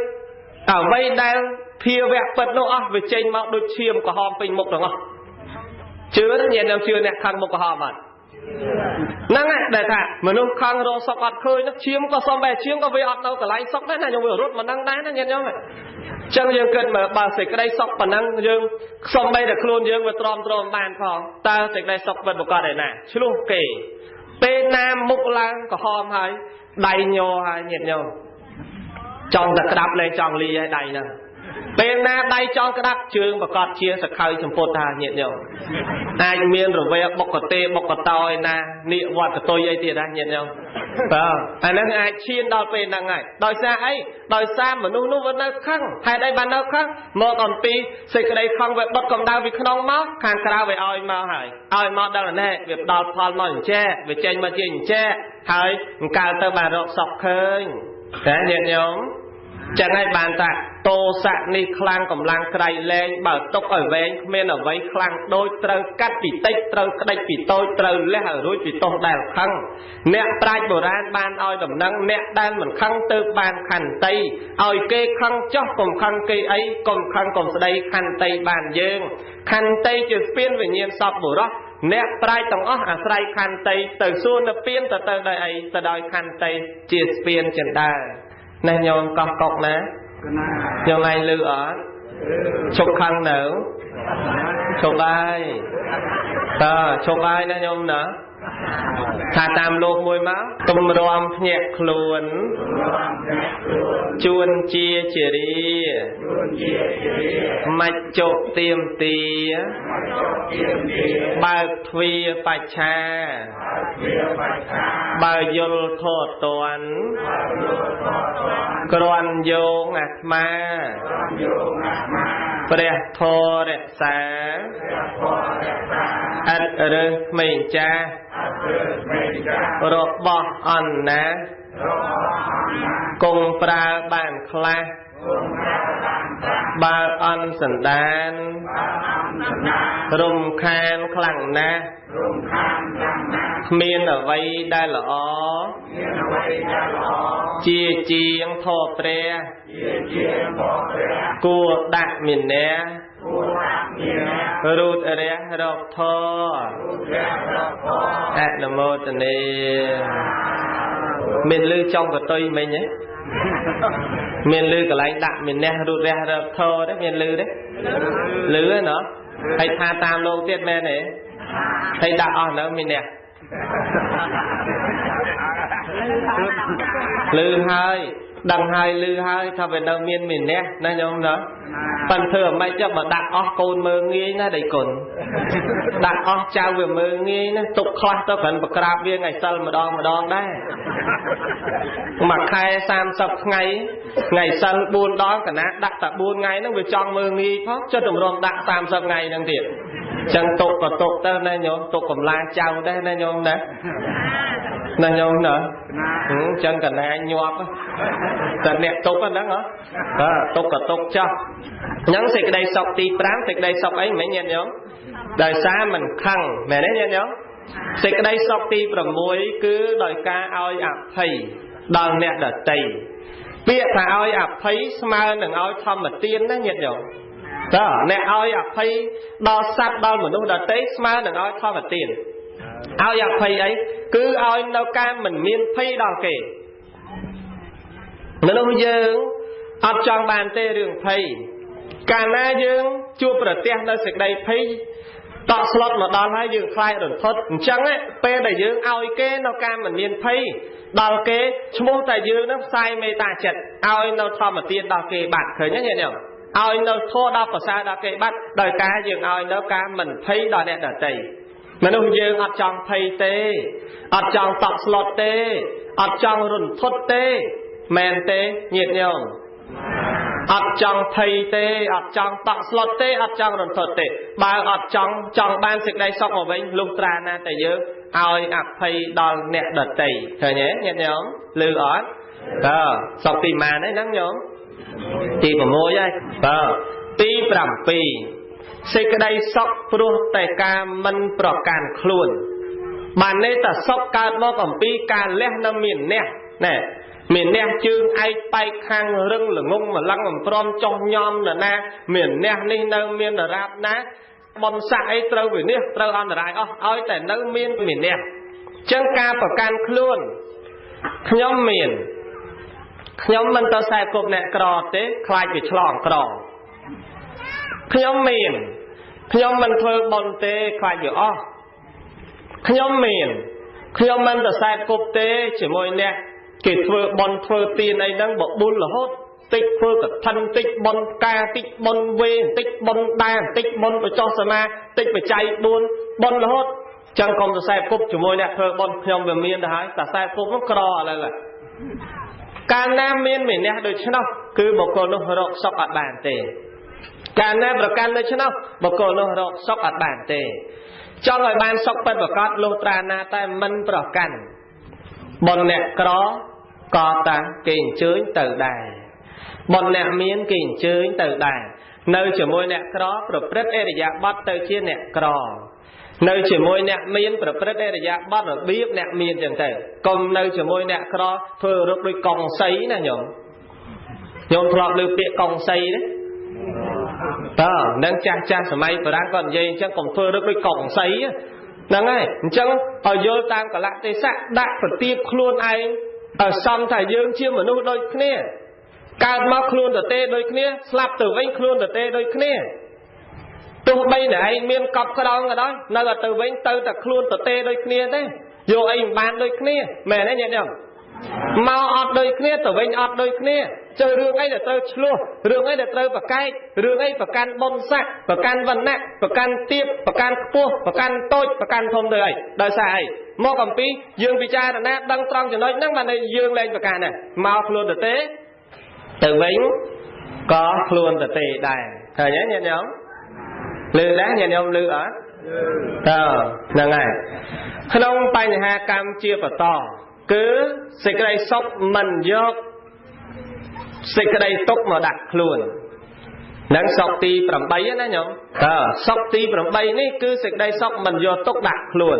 អ្វីដែលភាវៈពិតនោះអស់វាចេញមកដូចឈាមក្រហមពេញមុខទាំងអស់ជឿទេញាតិញោមជឿអ្នកខឹងមុខក្រហមអត់ហ្នឹងឯងដែលថាមនុស្សខឹងរកសុខអត់ឃើញនោះឈាមក៏សំបែឈាមក៏វាអត់នៅកន្លែងសុខដែរណាញោមវារត់មកហ្នឹងដែរណាញាតិញោមអញ្ចឹងយើងគិតមើលបើសេចក្តីសុខប៉ុណ្ណឹងយើងសំបីតែខ្លួនយើងវាទ្រាំទ្រាំបានផងតើសេចក្តីសុខពិតប្រាកដឯណាឆ្លោះគេពេលណាមុខឡើងក្រហមហើយដៃញ័រហើយញាតិញោមចង់តែក្តាប់លែងចង់លីហើយដៃហ្នឹងពេលណាដៃចង់ក្តាប់ជើងប្រកាសជាសខៅសម្ពុតថាញាតិញោមអាចមានរវែបុកតេបុកតោឯណានិវត្តកតុយអីទៀតណាញាតិញោមបាទអាហ្នឹងអាចឈានដល់ពេលហ្នឹងហើយដោយសារអីដោយសារមនុស្សនោះវានៅខឹងហេតុអីបាននៅខឹងមកអំពីសេចក្តីខឹងវាបិទកម្ដៅពីក្នុងមកខាងក្រៅវាឲ្យមកហើយឲ្យមកដល់នេះវាផ្ដល់ផលមកអញ្ចេះវាចេញមកជាអញ្ចេះហើយអង្កើទៅបានរកសុខឃើញតែញាតិញោមចឹងហើយបានថាទោសៈនេះខ្លាំងកម្លាំងក្រៃលែងបើទុកឲ្យវែងគ្មានអ្វីខ្លាំងដូចត្រូវកាត់ពីតិចត្រូវក្តិចពីតូចត្រូវលះឲ្យរួចពីទោសដែលខឹងអ្នកប្រាជ្ញបុរាណបានឲ្យដំណឹងអ្នកដែលមិនខឹងទៅបានខន្តីឲ្យគេខឹងចោះកុំខឹងគេអីកុំខឹងកុំស្ដីខន្តីបានយើងខន្តីជាស្ពានវិញ្ញាណសពបុរសអ្នកប្រាជ្ញទាំងអស់អាស្រ័យខន្តីទៅសួរនៅពៀនទៅទៅដោយអីទៅដោយខន្តីជាស្ពានចិន្តាណែញោមកោះកុកណាញោមឯងលឺអត់ឈប់ខឹងនៅឈប់ហើយតើឈប់ហើយណាញោមណាថាតាមលោកមួយមកទម្រាំភ្ញាក់ខ្លួនជួនជាជារាមច្ចុទៀមទាបើកទ្វាបច្ឆាបើយល់ធម៌តន់គ្រាន់យោងអាត្មាព្រះធម៌រក្សាឥតរើសក្មេងចាស់របស់អន់ណាគង់ប្រើបានខ្លះបើអន់សន្តានរំខានខ្លាំងណាស់គ្មានអ្វីដែលល្អជាជាងធម៌ព្រះគួរដាក់មានអ្នករូតរះរកធម៌អនុមោទនាមានលឺចង់កតុយមិញហ៎មានលឺកន្លែងដាក់មានអ្នករូតរះរកធម៌ទេមានលឺទេលឺហ៎ណោះហើយថាតាមលោកទៀតមែនទេហើយដាក់អស់នៅមានអ្នកលឺហើយដឹងហើយលឺហើយថាវានៅមានមានអ្នកណាញោមណាប៉ិនធ្វើអ្ម៉េចចុះបើដាក់អស់កូនមើងងាយណាដៃគុណដាក់អស់ចៅវាមើងងាយណាទុកខ្លះទៅគ្រាន់ប្រក្រាបវាថ្ងៃសិលម្ដងម្ដងដែរមួយខែ30ថ្ងៃថ្ងៃសិល4ដងកណាដាក់តែ4ថ្ងៃហ្នឹងវាចង់មើងងាយផងចុះតម្រុំដាក់30ថ្ងៃហ្នឹងទៀតចឹងទុកក៏ទុកទៅណាញោមទុកកម្លាំងចៅដែរណាញោមណា ណាញោមណាចឹងកណាញាប់តែអ្នកទុកហ្នឹងហ៎បាទទុកក៏ទុកចោះហ្នឹងសេចក្តីសុខទី5សេចក្តីសុខអីមិញញាតិញោមដោយសារមិនខឹងមែនទេញាតិញោមសេចក្តីសុខទី6គឺដោយការឲ្យអភ័យដល់អ្នកដទៃពាក្យថាឲ្យអភ័យស្មើនឹងឲ្យធម្មទានណាញាតិញោមតើអ្នកឲ្យអភ័យដល់សត្វដល់មនុស្សដទៃស្មើនឹងឲ្យធម្មទានឲ្យអភ័យអីគឺឲ្យនៅការមិនមានភ័យដល់គេមនុស្សយើងអត់ចង់បានទេរឿងភ័យកាលណាយើងជួបប្រទះនៅសេចក្តីភ័យតក់ស្លុតមកដល់ហើយយើងខ្លាចរន្ធត់អញ្ចឹងពេលដែលយើងឲ្យគេនៅការមិនមានភ័យដល់គេឈ្មោះតែយើងនឹងផ្សាយមេត្តាចិត្តឲ្យនៅធម្មទានដល់គេបាត់ឃើញទេញាតិញោមឲ្យនៅធម៌ដល់ប្រសើរដល់គេបាត់ដោយការយើងឲ្យនៅការមិនភ័យដល់អ្នកដទៃមនុស្សយើងអត់ចង់ភ័យទេអត់ចង់តក់ស្លុតទេអត់ចង់រន្ធត់ទេមែនទេញាតិញោមអត់ចង់ភ័យទេអត់ចង់តក់ស្លុតទេអត់ចង់រន្ធត់ទេបើអត់ចង់បានសេចក្តីសុខមកវិញលុះត្រាណាតែយើងឲ្យអភ័យដល់អ្នកដទៃឃើញទេញាតិញោមឮអត់បាទសុខទីម៉ានហ្នឹងញោមទី6ហើយបាទទី7សេចក្តីសុខព្រោះតែការមិនប្រកាន់ខ្លួនបានន័យថាសុខកើតមកអំពីការលះនៅមានអ្នកណែមានអ្នកជើងឯកបែកខាងរឹងល្ងងម្លឹងអំព្រមចុះញោមនរណាមានអ្នកនេះនៅមានដរាបណាបុណ្យស័ក្តិអីត្រូវវិនិច្ឆ័យត្រូវអន្តរាយអស់ឲ្យតែនៅមានអ្នកចឹងការប្រកាន់ខ្លួនខ្ញុំមានខ្ញុំមិនទៅខ្សែគប់អ្នកក្រទេខ្លាចវាឆ្លងក្រខ្ញុំមានខ្ញុំមិនធ្វើបុណ្យទេខ្លាចវាអស់ខ្ញុំមានខ្ញុំមិនទៅខ្សែគប់ទេជាមួយអ្នកគេធ្វើបុណ្យធ្វើទានអីហ្នឹងបបួលរហូតតិចធ្វើកឋិនតិចបុណ្យផ្កាតិចបុណ្យវេតិចបុណ្យដានតិចបុណ្យបច្ចុសមាតិចបច្ច័យ4បុណ្យរហូតចឹងកុំសរសែគប់ជាមួយអ្នកធ្វើបុណ្យខ្ញុំវាមានទៅហើយតែសែគប់ហ្នឹងក្រឥឡូវកាលណាមានមានអ្នកដូច្នោះគឺបុគ្គលនោះរកសុខអត់បានទេកាលណាប្រកាន់ដូច្នោះបុគ្គលនោះរកសុខអត់បានទេចង់ឲ្យបានសុខពិតប្រាកដលុះត្រាណាតែមិនប្រកាន់បុណ្យអ្នកក្រក៏តាគេអញ្ជើញទៅដែរបុណ្យអ្នកមានគេអញ្ជើញទៅដែរនៅជាមួយអ្នកក្រប្រព្រឹត្តអរិយាបថទៅជាអ្នកក្រនៅជាមួយអ្នកមានប្រព្រឹត្តអរិយាបថរបៀបអ្នកមានចឹងទៅកុំនៅជាមួយអ្នកក្រធ្វើរឹកដូចកងសីណាញោមញោមធ្លាប់លើពាក្យកងសីទេតើនឹងចាស់ចាស់សម័យបុរាណគាត់និយាយអញ្ចឹងកុំធ្វើរឹកដូចកងសីហ្នឹងហើយអញ្ចឹងឲ្យយល់តាមកលៈទេសៈដាក់ប្រទៀបខ្លួនឯងឲ្យសមថាយើងជាមនុស្សដូចគ្នាកើតមកខ្លួនទទេដូចគ្នាស្លាប់ទៅវិញខ្លួនទទេដូចគ្នាទោះបីតែឯងមានកប់ក្រងក៏ដោយនៅតែទៅវិញទៅតែខ្លួនទទេដូចគ្នាទេយកអីមិនបានដូចគ្នាមែនទេញាតិញោមមកអត់ដូចគ្នាទៅវិញអត់ដូចគ្នាចុះរឿងអីដែលត្រូវឆ្លោះរឿងអីដែលត្រូវប្រកែករឿងអីប្រកាន់បុណ្យស័ក្តិប្រកាន់វណ្ណៈប្រកាន់ទៀបប្រកាន់ខ្ពស់ប្រកាន់តូចប្រកាន់ធំទៅអីដោយសារអីមកអំពីយើងពិចារណាដឹងត្រង់ចំណុចហ្នឹងបានយើងលែងប្រកាន់ដែរមកខ្លួនទៅទេទៅវិញក៏ខ្លួនទៅទេដែរឃើញទេញាតិញោមលឺដែរញាតិញោមលឺអត់តើហ្នឹងហើយក្នុងបញ្ហាកម្មជាបន្តគឺសេចក្តីសុខមិនយកសេចក្តីទុក្ខមកដាក់ខ្លួននឹងសុខទី8ណាញោមតើសុខទី8នេះគឺសេចក្តីសុខមិនយកទុក្ខដាក់ខ្លួន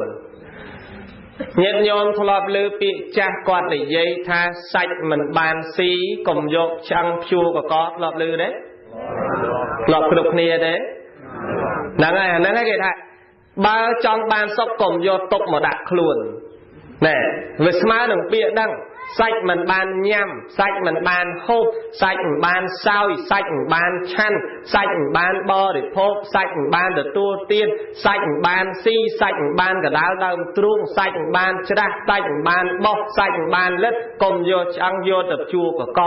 ញាតិញោមធ្លាប់លើពាក្យចាស់គាត់និយាយថាសាច់មិនបានស៊ីកុំយកឆ្អឹងព្យួរកកធ្លាប់លើទេធ្លាប់គ្រប់គ្នាទេហ្នឹងហើយអាហ្នឹងគេថាបើចង់បានសុខកុំយកទុក្ខមកដាក់ខ្លួនណែវាស្មើនឹងពាក្យហ្នឹងសាច់មិនបានញ៉ាំសាច់មិនបានហូបសាច់មិនបានសោយសាច់មិនបានឆាន់សាច់មិនបានបរិភោគសាច់មិនបានទទួលទានសាច់មិនបានស៊ីសាច់មិនបានកដាលដើមទ្រូងសាច់មិនបានច្រាស់សាច់មិនបានបោះសាច់មិនបានលិតកុំយកឆ្អឹងយកទៅជួកក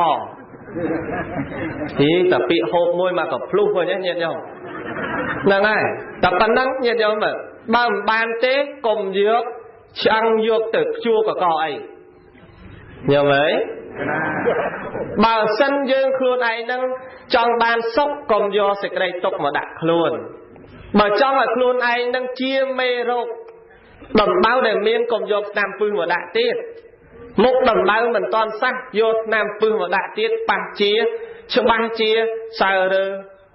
ហីតែពាក្យហូបមួយមកក៏ភ្លុះវិញញាតិញោមហ្នឹងហើយតែប៉ុណ្ណឹងញាតិញោមបើមិនបានទេកុំយកឆ្អឹងយកទៅជួកកអីញោមអើយបើសិនយើងខ្លួនឯងនឹងចង់បានសុខកុំយកសេចក្តីទុក្ខមកដាក់ខ្លួនបើចង់ឲ្យខ្លួនឯងនឹងជាមេរោគ ដំបៅដែលមានកុំយកថ្នាំពឹសមកដាក់ទៀតមុខដំបៅមិនតាន់សះយកថ្នាំពឹសមកដាក់ទៀតប៉ះជាច្បាស់ជាសើរើ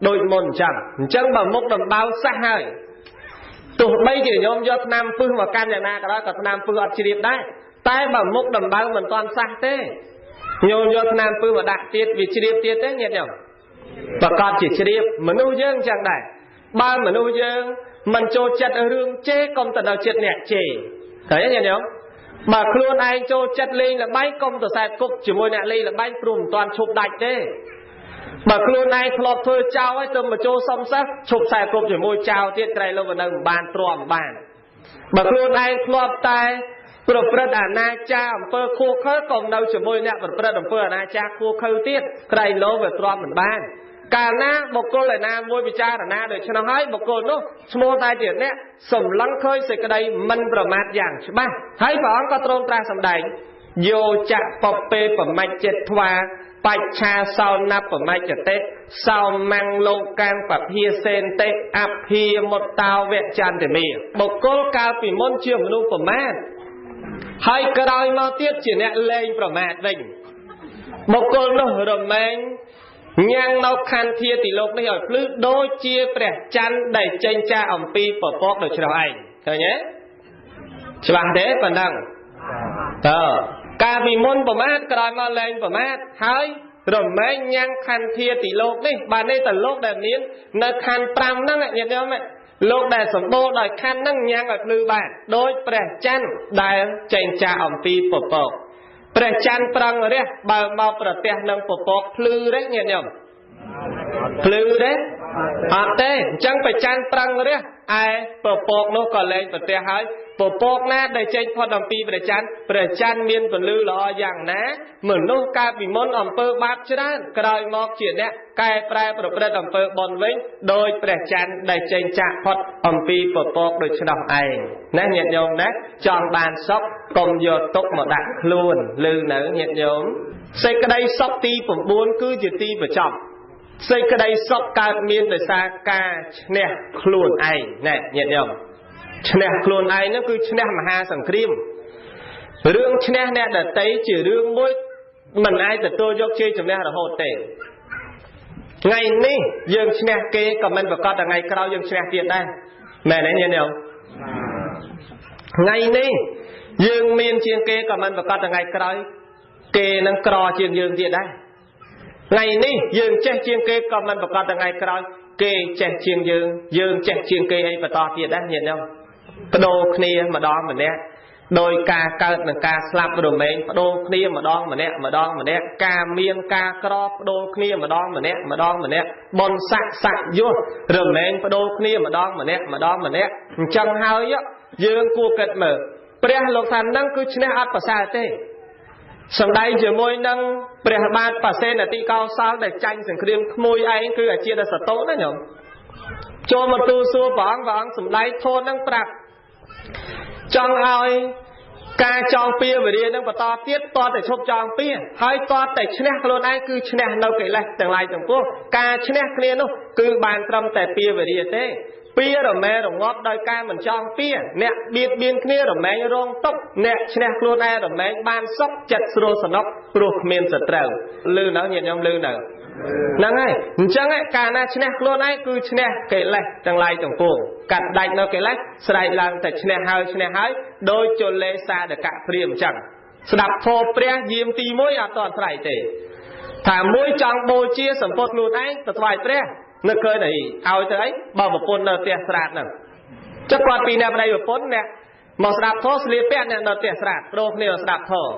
ដូចមុនអញ្ចឹងបើមុខដំបៅសះហើយទោះបីជាញោមយកថ្នាំពឹសមកកាន់យ៉ាងណាក៏ដោយក៏ថ្នាំពឹសអត់ជ្រាបដែរតែបើមុខដំបៅមិនតាន់សះទេញោមយកថ្នាំពឹសមកដាក់ទៀតវាជ្រាបទៀតទេញាតិញោមប្រកាសជាជ្រាបមនុស្សយើងអញ្ចឹងដែរបើមនុស្សយើងមិនចូលចិត្តរឿងជេរកុំទៅដល់ចិត្តអ្នកជេរឃើញទេញាតិញោមបើខ្លួនឯងចូលចិត្តលេងល្បែងកុំទៅសែបគប់ជាមួយអ្នកលេងល្បែងព្រោះមិនតាន់ឈប់ដាច់ទេបើខ្លួនឯងធ្លាប់ធ្វើចោលហើយទៅមកចូលសុំសិស្សឈប់សែបគប់ជាមួយចោលទៀតក្រែងលោកនៅមិនបានទ្រាំបានបើខ្លួនឯងធ្លាប់តែប្រព្រឹត្តអនាចារអំពើខួខើកុំនៅជាមួយអ្នកប្រព្រឹត្តអំពើអនាចារខួខើទៀតក្រែងលោកវាទ្រាំមិនបានកាលណាបុគ្គលឯណាមួយពិចារណាដូច្នោះហើយបុគ្គលនោះឈ្មោះតែជាអ្នកសម្លឹងឃើញសេចក្តីមិនប្រមាទយ៉ាងច្បាស់ហើយព្រះអង្គក៏ទ្រង់ត្រាស់សម្ដែងយោចៈពពេបមច្ចចិត្តថ្វាបច្ឆាសោនបមច្ចតិសោមੰលោកកាំងពភាសេនតិអភិមុតតោវចន្ទមេបុគ្គលកាលពីមុនជាមនុស្សប្រមាទហើយក្រោយមកទៀតជាអ្នកលែងប្រមាទវិញបុគ្គលនោះរមែងញ៉ាំងនៅខន្ធាទីលោកនេះឲ្យភ្លឺដូចជាព្រះច័ន្ទដែលចេញចាកអំពីពពកដូច្នោះឯងឃើញទេច្បាស់ទេប៉ុណ្ណឹងតើកាលពីមុនប្រមាទក្រោយមកលែងប្រមាទហើយរមែងញ៉ាំងខន្ធាទីលោកនេះបាននេះតែលោកដែលមាននៅខណ្ឌ5ហ្នឹងញាតិញោមលោកដែលសម្បូរដោយខណ្ឌហ្នឹងញ៉ាំងឲ្យភ្លឺបានដោយព្រះច័ន្ទដែលចេញចាកអំពីពពកព្រះច័ន្ទប្រឹងរះបើមកប្រទះនឹងពពកភ្លឺទេញាតិញោមភ្លឺទេអត់ទេអញ្ចឹងព្រះច័ន្ទប្រឹងរះឯពពកនោះក៏លែងប្រទះហើយពពកណាដែលចេញផុតអំពីព្រះច័ន្ទព្រះច័ន្ទមានពន្លឺល្អយ៉ាងណាមនុស្សកាលពីមុនអំពើបាបច្រើនក្រោយមកជាអ្នកកែប្រែប្រព្រឹត្តអំពើបុណ្យវិញដោយព្រះច័ន្ទដែលចេញចាកផុតអំពីពពកដូច្នោះឯងណាញាតិញោមណាចង់បានសុខកុំយកទុកមកដាក់ខ្លួនឮនៅញាតិញោមសេចក្តីសុខទី9គឺជាទីបញ្ចប់សេចក្តីសុខកើតមានដោយសារការឈ្នះខ្លួនឯងណែញាតិញោមឈ្នះខ្លួនឯងហ្នឹងគឺឈ្នះមហាសង្គ្រាមរឿងឈ្នះអ្នកដទៃជារឿងមួយមិនអាចទទួលយកជ័យជំនះរហូតទេថ្ងៃនេះយើងឈ្នះគេក៏មិនប្រកាសថ្ងៃក្រោយយើងឈ្នះទៀតដែរមែនទេញាតិញោមថ្ងៃនេះយើងមានជាងគេក៏មិនប្រកាសថ្ងៃក្រោយគេនឹងក្រជាងយើងទៀតដែរថ្ងៃនេះយើងចេះជាងគេក៏មិនប្រកាសថ្ងៃក្រោយគេចេះជាងយើងយើងចេះជាងគេអីបន្តទៀតដែរញាតិញោមបដូរគ្នាម្ដងម្នាក់ដោយការកើតនិងការស្លាប់រមែងបដូរគ្នាម្ដងម្នាក់ម្ដងម្នាក់ការមានការក្របដូរគ្នាម្ដងម្នាក់ម្ដងម្នាក់បុណ្យស័ក្តិស័ក្តិយុសរមែងបដូរគ្នាម្ដងម្នាក់ម្ដងម្នាក់អញ្ចឹងហើយយើងគួរគិតមើលព្រះលោកថានឹងគឺឈ្នះអត់ប្រសើរទេសម្ដែងជាមួយនឹងព្រះបាទបសេនតិកោសលដែលចាញ់សង្គ្រាមក្មួយឯងគឺអាជាតសតុណាញោមចូលមកទូលសួរព្រះអង្គព្រះអង្គសម្ដែងធម៌នឹងប្រាប់ចង់ឲ្យការចងពៀវរានឹងបន្តទៀតតតែឈប់ចងពៀហើយតតែឈ្នះខ្លួនឯងគឺឈ្នះនៅកិលេសទាំងឡាយទាំងពួងការឈ្នះគ្នានោះគឺបានត្រឹមតែពៀវរាទេពៀរមែរងាប់ដោយការមិនចងពៀអ្នកបៀតបៀនគ្នារមែងរងទុក្ខអ្នកឈ្នះខ្លួនឯងរមែងបានសុខចិត្តស្រួលសនុកព្រោះគ្មានសត្រូវឮនៅញាតិញោមឮនៅហ្នឹងហើយអញ្ចឹងកាលណាឈ្នះខ្លួនឯងគឺឈ្នះកិលេសទាំងឡាយទាំងពួងកាត់ដាច់នៅកិលេសស្រែកឡើងតែឈ្នះហើយឈ្នះហើយដោយជលេសាដកព្រាមអញ្ចឹងស្ដាប់ធម៌ព្រះយាមទី1អត់ទាន់ស្រែកទេថាមួយចង់បូជាសម្ពុតខ្លួនឯងទៅថ្វាយព្រះនឹកឃើញអីឲ្យទៅអីបើប្រពន្ធនៅផ្ទះស្រាតហ្នឹងចុះគាត់ពីរអ្នកប្តីប្រពន្ធអ្នកមកស្ដាប់ធម៌ស្លៀកពាក់អ្នកនៅផ្ទះស្រាតប្រូគ្នាស្ដាប់ធម៌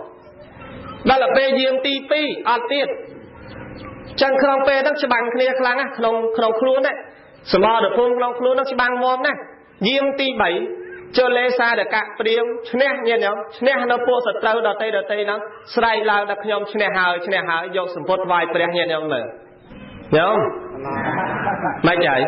ដល់ពេលយាមទី2អត់ទៀតចឹងក្នុងពេលហ្នឹងច្បាំងគ្នាខ្លាំងណាស់ក្នុងខ្លួនណាសមរភូមិក្នុងខ្លួនហ្នឹងច្បាំងមាំណាស់យាមទី3ជលេសាដកព្រាមឈ្នះញាតិញោមឈ្នះនៅពួកសត្រូវដតីហ្នឹងស្រែកឡើងដល់ខ្ញុំឈ្នះហើយឈ្នះហើយយកសម្ពុតថ្វាយព្រះញាតិញោមមើលញោមមិនហើយ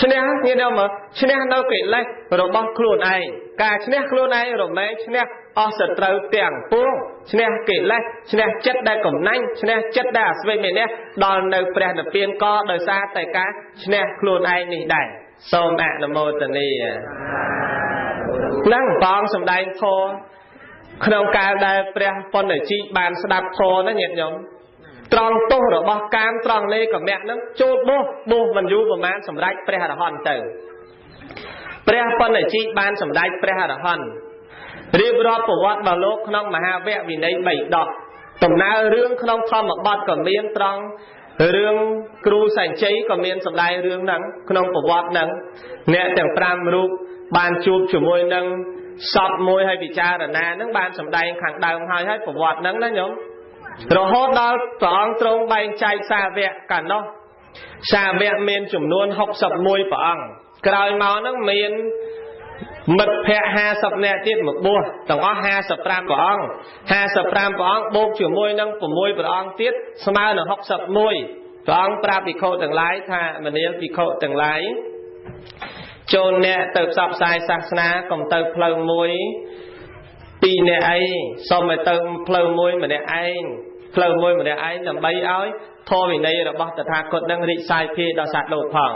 ឈ្នះញាតិញោមមើលឈ្នះនៅកិលេសរបស់ខ្លួនឯងការឈ្នះខ្លួនឯងរមែងឈ្នះអស់សត្រូវទាំងពួងឈ្នះកិលេសឈ្នះចិត្តដែលកំណាញ់ឈ្នះចិត្តដែលអាស្វេមេនះដល់នៅព្រះនិព្វានក៏ដោយសារតែការឈ្នះខ្លួនឯងនេះដែរសូមអនុមោទនា ហ្នឹងព្រះអង្គសម្ដែងធម៌ក្នុងកាលដែលព្រះបណ្ឌជីបានស្ដាប់ធម៌ណាញាតិញោមត្រង់ទោសរបស់កាមត្រង់លេកមៈហ្នឹងចូលបួសបួសមិនយូរប្រហែលសម្រេចព្រះអរហន្តទៅព្រះបណ្ឌជីបានសម្ដេចព្រះអរហន្តរៀបរាប់ប្រវត្តិរបស់លោកក្នុងមហាវគ្គវិន័យ3ដកដំណើររឿងក្នុងធម្មបទក៏មានត្រង់រឿងគ្រូសញ្ជ័យក៏មានសម្ដែងរឿងហ្នឹងក្នុងប្រវត្តិហ្នឹងអ្នកទាំង5រូបបានជួបជាមួយនឹងសពមួយហើយពិចារណាហ្នឹងបានសម្ដែងខាងដើមហើយហើយប្រវត្តិហ្នឹងណាញោមរហូតដល់ព្រះអង្គទ្រង់បែងចែកសាវកកាលនោះសាវកមានចំនួន61ព្រះអង្គក្រោយមកហ្នឹងមានមិត្តភ័ក្តិ50នាក់ទៀតមកបួសទាំងអស់55ព្រះអង្គ55ព្រះអង្គបូកជាមួយនឹង6ព្រះអង្គទៀតស្មើនឹង61ព្រះអង្គប្រាប់ភិក្ខុទាំងឡាយថាមនាលភិក្ខុទាំងឡាយចូលអ្នកទៅផ្សព្វផ្សាយសាសនាកុំទៅផ្លូវមួយពីរអ្នកឯងសូមឲ្យទៅផ្លូវមួយម្នាក់ឯងផ្លូវមួយម្នាក់ឯងដើម្បីឲ្យធម៌វិន័យរបស់តថាគតនឹងរីកសាយភាយដល់សត្វលោកផង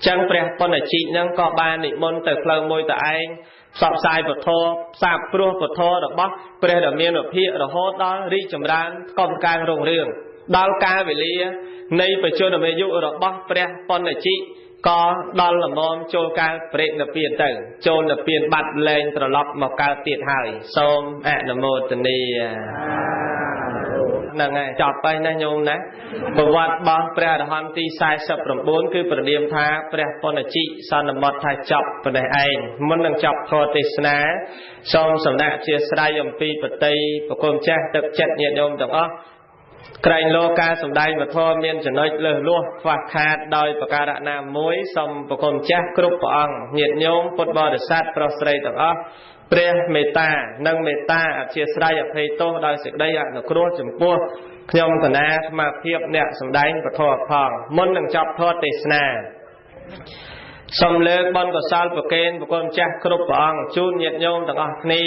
ចឹងព្រះបណ្ឌជីនឹងក៏បាននិមន្តទៅផ្លូវមួយទៅឯងផ្សព្វផ្សាយពធផ្សាព្រោះពធរបស់ព្រះដ៏មានវិភាករហូតដល់រីកចម្រើនកុំកាងរុងរឿងដល់កាលវេលានៃបច្ចុប្បន្នអាយុរបស់ព្រះបណ្ឌជីក៏ដល់ល្មមចូលកាលបរិនិព្វានទៅចូលនិព្វានបាត់លែងត្រឡប់មកកើតទៀតហើយសូមអនុមោទនាហ្នឹងហើយចប់ហើយណាញោមណាប្រវត្តិរបស់ព្រះអរហន្តទី49គឺប្រនាមថាព្រះបណ្ឌជីសន្មតថាចប់ប៉ុណ្ណេះឯងមុននឹងចប់ធម៌ទេសនាសូមសំណាក់ជាស្រ័យអំពីបតីប្រគុណចាស់ទឹកចិត្តញាតិញោមទាំងអស់ក្រែងលោការសម្ដែងវធមមានចំណុចលើសលួសខ្វះខាតដោយប្រការណាមួយសូមប្រគុណចាស់គ្រប់ព្រះអង្គញាតិញោមពុទ្ធបរិស័ទប្រុសស្រីទាំងអស់ព្រះមេត្តានិងមេត្តាអធិស្ឋានអភ័យទោសដោយសេចក្តីអនុគ្រោះចំពោះខ្ញុំកណាអាត្មាភាពអ្នកសម្ដែងពធផងមុននឹងចប់ធម៌ទេសនាសូមលើកបុណ្យកុសលប្រគេនប្រគុណចាស់គ្រប់ព្រះអង្គជូនញាតិញោមទាំងអស់គ្នា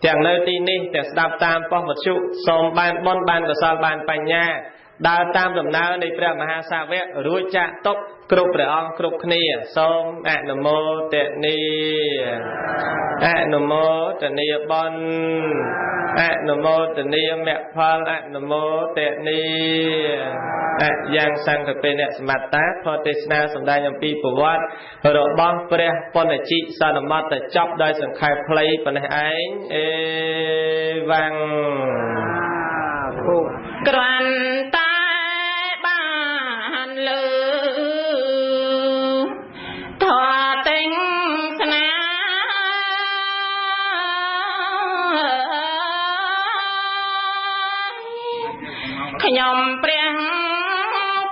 ទាំងនៅទីនេះទាំងស្ដាប់តាមប៉ុស្តិ៍វិទ្យុសូមបានបុណ្យបានកុសលបានបញ្ញាដើរតាមដំណើរនៃព្រះមហាសាវករួចចាកទុក្ខគ្រប់ព្រះអង្គគ្រប់គ្នាសូមអនុមោទនាអនុមោទនាបុណ្យអនុមោទនាមគ្គផលអនុមោទនាអយ៉ាងសង្ឃពេអ្នកសមត្តាធម៌ទេសនាសម្ដែងអំពីប្រវត្តិរបស់ព្រះបណ្ឌជីសន្មតចប់ដោយសង្ខេបខ្លីប៉ុណ្ណេះឯងអេវ៉ាំងគ្រាន់តែបានលើធម៌ទេសនាខ្ញុំព្រះ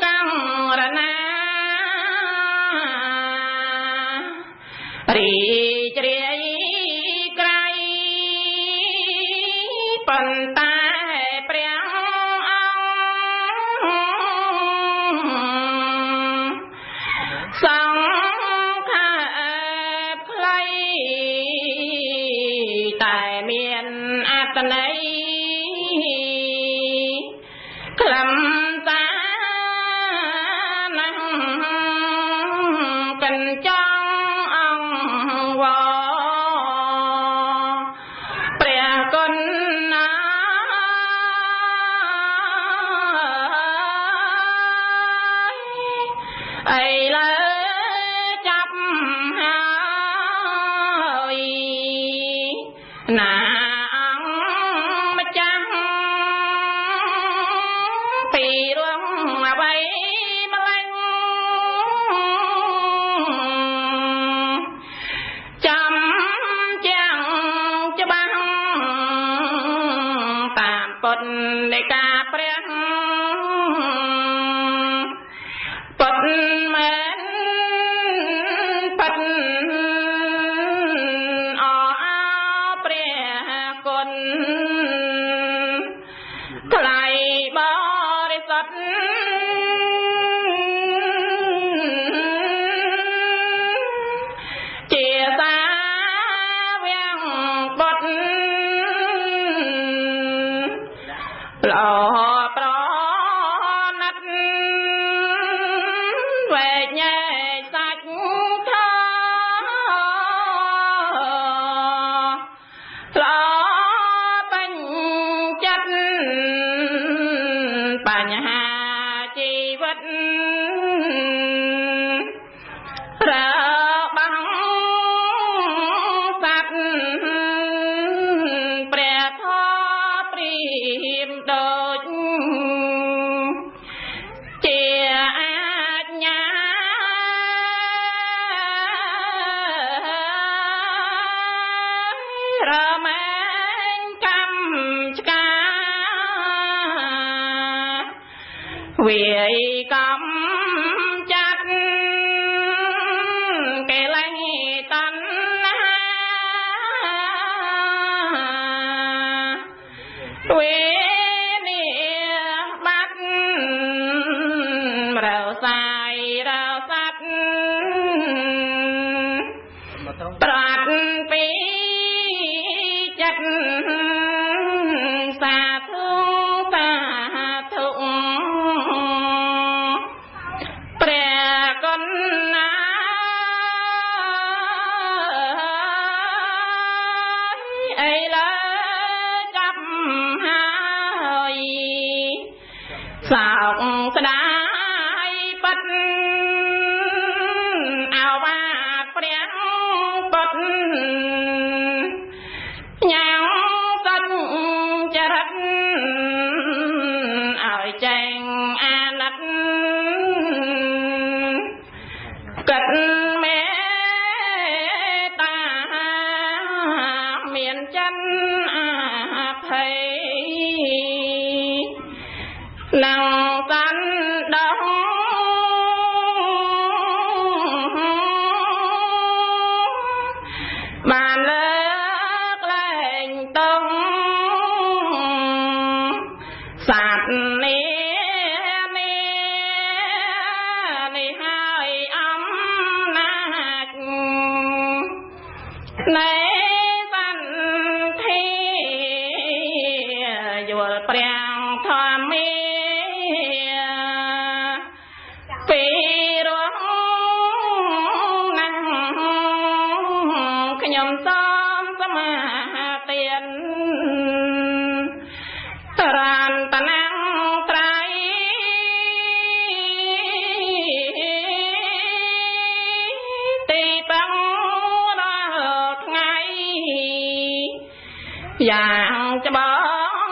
ករណារីករាយក្រៃប៉ុន្តែព្រះអង្គសង្ខេបខ្លីតែមានអត្ថន័យខ្លឹមសារណាស់កិនចង់អង្គវព្រះគុណណាឥឡូវ វាយកំចាត់កិលេសតណ្ហាវេនីបាត់រោសាយរោសัตប្រាត់ពីចិត្តសាធុសាធុព្រះគុណណាអីឡើចាប់ហើយសោកស្ដាយពិតអវាទព្រះពុទ្ធញ៉ាំសច្ចចរិតឲ្យចែងអាណិតគិតមេត្តាមានចិនអភ័យនឹងសន្តោសបានលើកលែងតងសត្វនេះនេះហើយអំណាចនៃសន្ធាយល់ព្រះធម្មាពីរស់ណាស់ខ្ញុំសូមសមាទានរតនត្រ័យទីពឹងរាល់ថ្ងៃយ៉ាងច្បង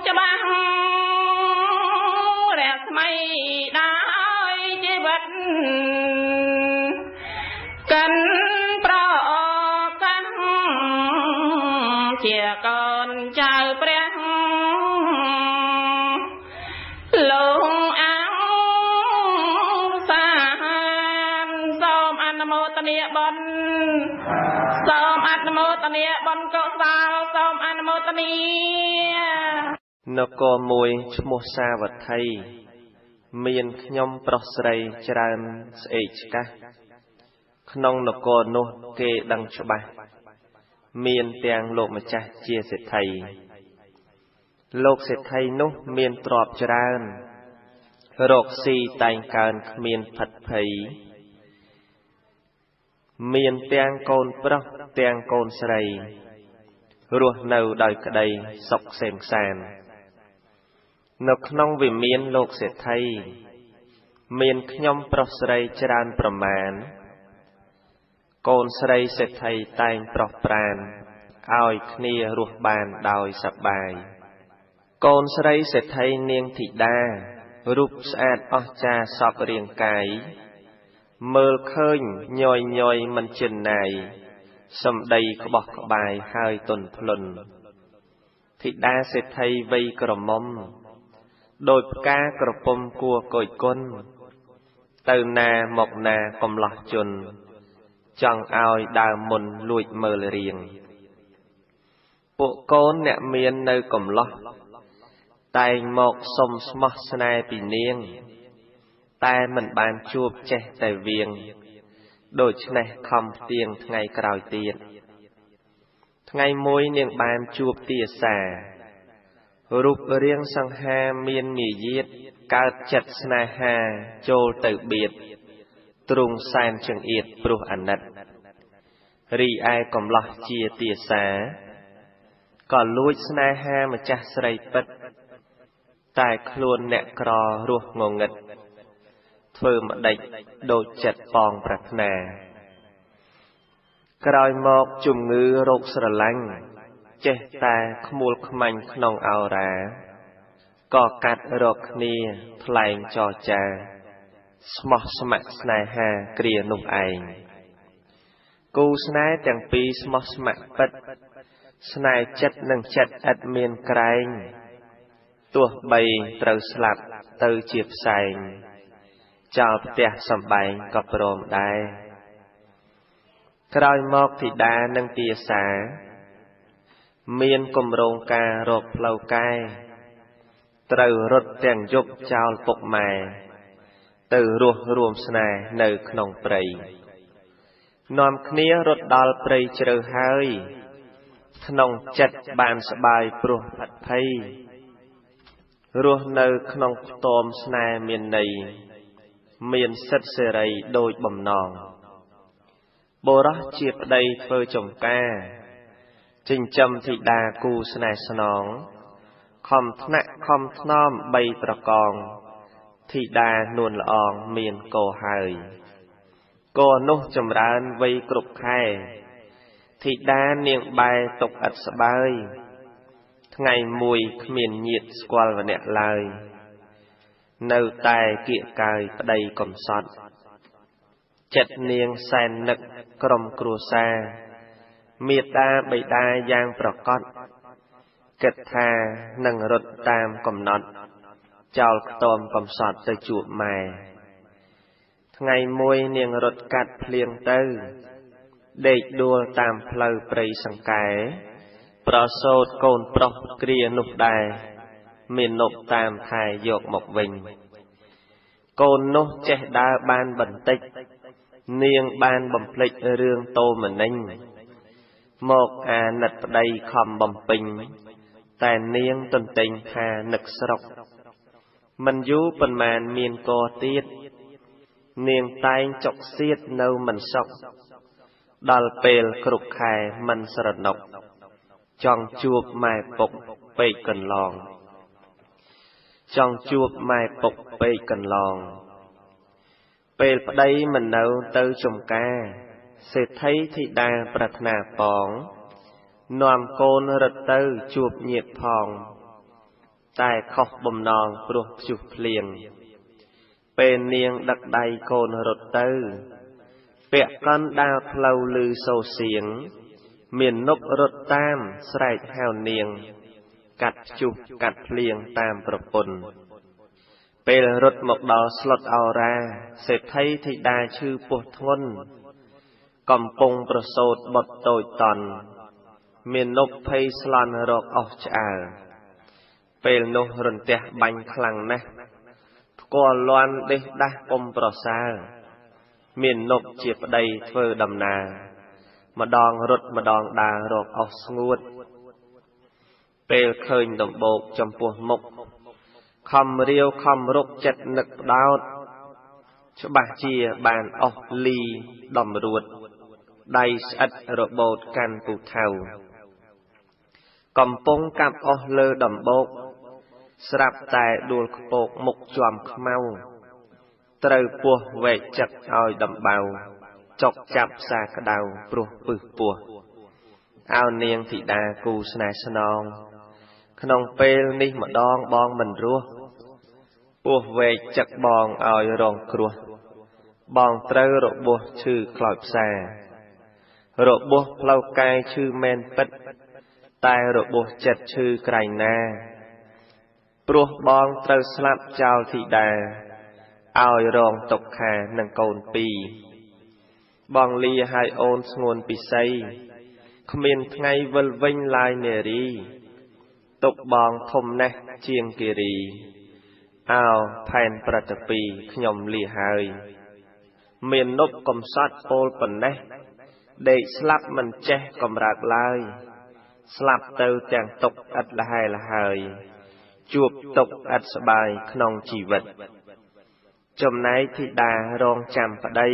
ច្បាស់រស្មីដោយជីវិតកិនប្រកាសជាកូនចៅព្រះលោកអង្សានសូមអនុមោទនាបុណ្យសូមអនុមោទនាបុណ្យកុសលសូមអនុមោទនានគរមួយឈ្មោះសាវត្ថីមានខ្ញុំប្រុសស្រីច្រើនស្អេកស្កះក្នុងនគរនោះគេដឹងច្បាស់មានទាំងលោកម្ចាស់ជាសេដ្ឋីលោកសេដ្ឋីនោះមានទ្រព្យច្រើនរកស៊ីតែងកើនគ្មានផិតភ័យមានទាំងកូនប្រុសទាំងកូនស្រីរស់នៅដោយក្តីសុខក្សេមក្សាន្តនៅក្នុងវិមានលោកសេដ្ឋីមានខ្ញុំប្រុសស្រីច្រើនប្រមាណកូនស្រីសេដ្ឋីតែងប្រោះប្រានឲ្យគ្នារស់បានដោយសប្បាយកូនស្រីសេដ្ឋីនាងធីតារូបស្អាតអស្ចារ្យសពរាងកាយមើលឃើញញយញយមិនជិនណាយសំដីក្បោះក្បាយហើយទន់ភ្លន់ធីតាសេដ្ឋីវ័យក្រមុំដោយផ្កាក្រពុំគួរកុយគុណទៅណាមកណាកំឡោះជន់ចង់ឲ្យដើមមុនលួចមើលរៀងពួកកូនអ្នកមាននៅកំឡោះតែងមកសុំស្មោះស្នេហ៍ពីនាងតែមិនបានជួបចេះតែវៀងដូច្នេះខំផ្ទៀងថ្ងៃក្រោយទៀតថ្ងៃមួយនាងបានជួបទាសារូបរាងសង្ហាមានមាយាទកើតចិត្តស្នេហាចូលទៅបៀតទ្រង់សែនចង្អៀតព្រោះអាណិតរីឯកំឡោះជាទាសាក៏លួចស្នេហាម្ចាស់ស្រីពិតតែខ្លួនអ្នកក្ររស់ងងឹតធ្វើម្ដេចដូចចិត្តប៉ងប្រាថ្នាក្រោយមកជំងឺរោគស្រឡាញ់ចេះតែក្មួលខ្មាញ់ក្នុងអោរាក៏កាត់រកគ្នាថ្លែងចរចាស្មោះស្ម័គ្រស្នេហាគ្រានោះឯងគូស្នេហ៍ទាំងពីរស្មោះស្ម័គ្រពិតស្នេហ៍ចិត្តនិងចិត្តឥតមានក្រែង ទោះបីត្រូវស្លាប់ទៅជាផ្សែងចោលផ្ទះសម្បែងក៏ព្រមដែរក្រោយមកធីតានិងទាសាមានគម្រោងការរកផ្លូវកែត្រូវរត់ទាំងយប់ចោលពុកម៉ែទៅរស់រួមស្នេហ៍នៅក្នុងព្រៃនាំគ្នារត់ដល់ព្រៃជ្រៅហើយក្នុងចិត្តបានសប្បាយព្រោះផិតភ័យរស់នៅក្នុងខ្ទមស្នេហ៍មានន័យមានសិទ្ធិសេរីដូចបំណងបុរសជាប្តីធ្វើចំការចិញ្ចឹមធីតាគូស្នេហ៍ស្នងខំថ្នាក់ខំថ្នមបីប្រកងធីតានួនល្អងមានកោហើយកោនោះចម្រើនវ័យគ្រប់ខែធីតានាងបែរទុកឥតស្បើយថ្ងៃមួយគ្មានញាតិស្គាល់វណ្ណៈឡើយនៅតែគៀកកាយប្តីកំសត់ចិត្តនាងសែននឹកក្រុមគ្រួសារមេត្តាបិតាយ៉ាងប្រកបគិតថានឹងរត់តាមកំណត់ចោលខ្ទមកំសត់ទៅជួបម៉ែថ្ងៃមួយនាងរត់កាត់ភ្លៀងទៅដេកដួលតាមផ្លូវព្រៃសង្កែប្រសូតកូនប្រុសគ្រានោះដែរមាននប់តាមថែយកមកវិញកូននោះចេះដើរបានបន្តិចនាងបានបំភ្លេចរឿងតោមនិញមកអាណិតប្តីខំបំពេញតែនាងទន្ទិញថានឹកស្រុកមិនយូរប៉ុន្មានមានកទៀតនាងតែងចុកសៀតនៅមិនសុខដល់ពេលគ្រប់ខែមិនស្រណុកចង់ជួបម៉ែពុកពេកកន្លងចង់ជួបម៉ែពុកពេកកន្លងពេលប្តីមិននៅទៅចំការសេដ្ឋីធីតាប្រាថ្នាប៉ងនាំកូនរត់ទៅជួបញាតិផងតែខុសបំណងព្រោះព្យុះភ្លៀងពេលនាងដឹកដៃកូនរត់ទៅពាក់កណ្ដាលផ្លូវលឺសូរសៀងមាននប់រត់តាមស្រែកហៅនាងកាត់ព្យុះកាត់ភ្លៀងតាមប្រពន្ធពេលរត់មកដល់ស្លុតអរ៉ាសេដ្ឋីធីតាឈឺពោះធ្ងន់កំពុងប្រសូតបុត្រតូចតន់មាននប់ភ័យស្លន់រកអស់ឆ្អើរពេលនោះរន្ទះបាញ់ខ្លាំងណាស់ផ្គាល់លាន់ដេះដាស់ពុំប្រសើរមាននប់ជាប្តីធ្វើដំណើរម្ដងរត់ម្ដងដើររកអស់ស្ងួតពេលឃើញដំបូកចំពោះមុខខំរាវខំរុកចិត្តនឹកផ្ដោតច្បាស់ជាបានអស់លីដំរួតដៃស្អិតរបូតកាន់ពូថៅកំពុងកាប់អស់លើដំបូកស្រាប់តែដួលខ្ពកមុខជាំខ្មៅត្រូវពោះវែកចឹកឲ្យដំបៅចុកចាប់ផ្សារក្តៅព្រោះពឹសពោះអោនាងធីតាគូស្នេហ៍ស្នងក្នុងពេលនេះម្ដងបងមិនរស់ពោះវែកចឹកបងឲ្យរងគ្រោះបងត្រូវរបួសឈឺខ្លោចផ្សារបួសផ្លូវកាយឈឺមែនពិតតែរបួសចិត្តឈឺក្រៃណាព្រោះបងត្រូវស្លាប់ចោលធីតាឲ្យរងទុក្ខានឹងកូនពីរបងលាឲ្យអូនស្ងួនពិសីគ្មានថ្ងៃវិលវិញឡើយនារីទុកបងធំណាស់ជាងគិរីអោផែនប្រតិពីខ្ញុំលាហើយមាននប់កំសត់ពោលប៉ុណ្ណេះដេកស្លាប់មិនចេះកម្រើកឡើយស្លាប់ទៅទាំងទុកឥតលហែលហើយជួបទុកឥតស្បាយក្នុងជីវិតចំណែកធីតារងចាំប្តី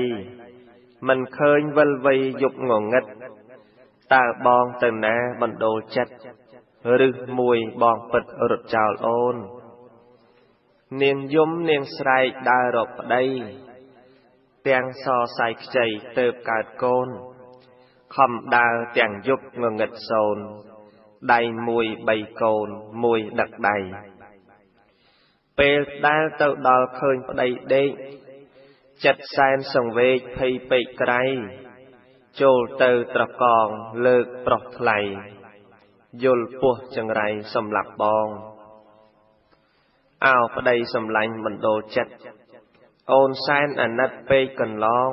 មិនឃើញវិលវ័យយប់ងងឹតតើបងទៅណាបណ្ដូលចិត្តឬមួយបងពិតរត់ចោលអូននាងយំនាងស្រែកដើររកប្តីទាំងសរសៃខ្ចីទៅកើតកូនខំដើរទាំងយប់ងងឹតសូនដៃមួយបីកូនមួយដឹកដៃពេលដែលទៅដល់ឃើញប្តីដេកចិត្តសែនសង្វេគភ័យពេកក្រៃចូលទៅត្រកងលើកប្រុសថ្លៃយល់ពោះចង្រៃសម្លាប់បង អោប្តីសម្លាញ់បណ្ដូលចិត្តអូនសែនអាណិតពេកកន្លង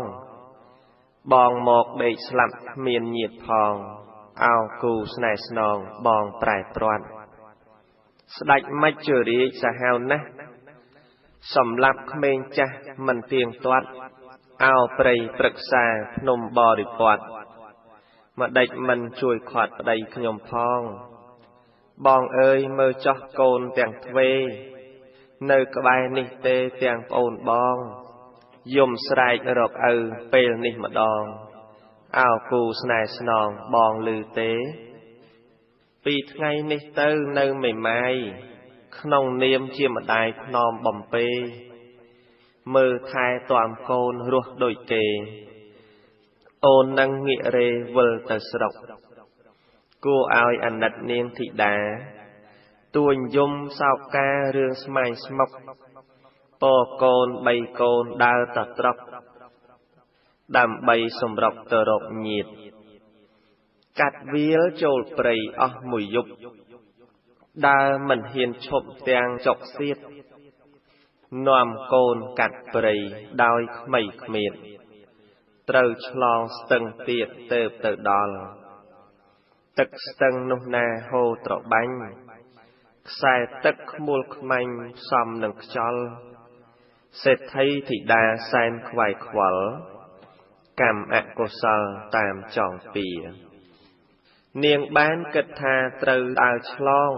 បងមកដេកស្លាប់គ្មានញាតិផងអោគូស្នេហ៍ស្នងបងប្រែព្រាត់ស្ដេចមច្ចុរាជសាហាវណាស់សម្លាប់ក្មេងចាស់មិនទៀងទាត់អោព្រៃព្រឹក្សាភ្នំបរិពតម្ដេចមិនជួយខាត់ប្តីខ្ញុំផងបងអើយមើលចោះកូនទាំងទ្វេនៅក្បែរនេះទេទាំងប្អូនបងយំស្រែករកឪពេលនេះម្ដងអោគូស្នេហ៍ស្នងបងឮទេពីថ្ងៃនេះទៅនៅមេម៉ាយក្នុងនាមជាម្ដាយភ្នំបំពេមើលថែទាំកូនរស់ដូចគេអូននឹងងាករេវិលទៅស្រុកគួរឲ្យអាណិតនាងធីតាទួញយំសោការឿងស្មៃស្មុកពកូនបីកូនដើរតត្រកដើម្បីសម្រុកទៅរកញាតិកាត់វាលចូលព្រៃអស់មួយយប់ដើរមិនហ៊ានឈប់ទាំងចុកសៀតនាំកូនកាត់ព្រៃដោយក្មីក្មៀតត្រូវឆ្លងស្ទឹងទៀតទៅទៅដល់ទឹកស្ទឹងនោះណាហូរត្របាញ់ខ្សែទឹកខ្មួលខ្មាញ់ផ្សំនឹងខ្យល់សេដ្ឋីធីតាសែនខ្វាយខ្វល់កម្មអកុសលតាមចងពៀនាងបានគិតថាត្រូវដើរឆ្លង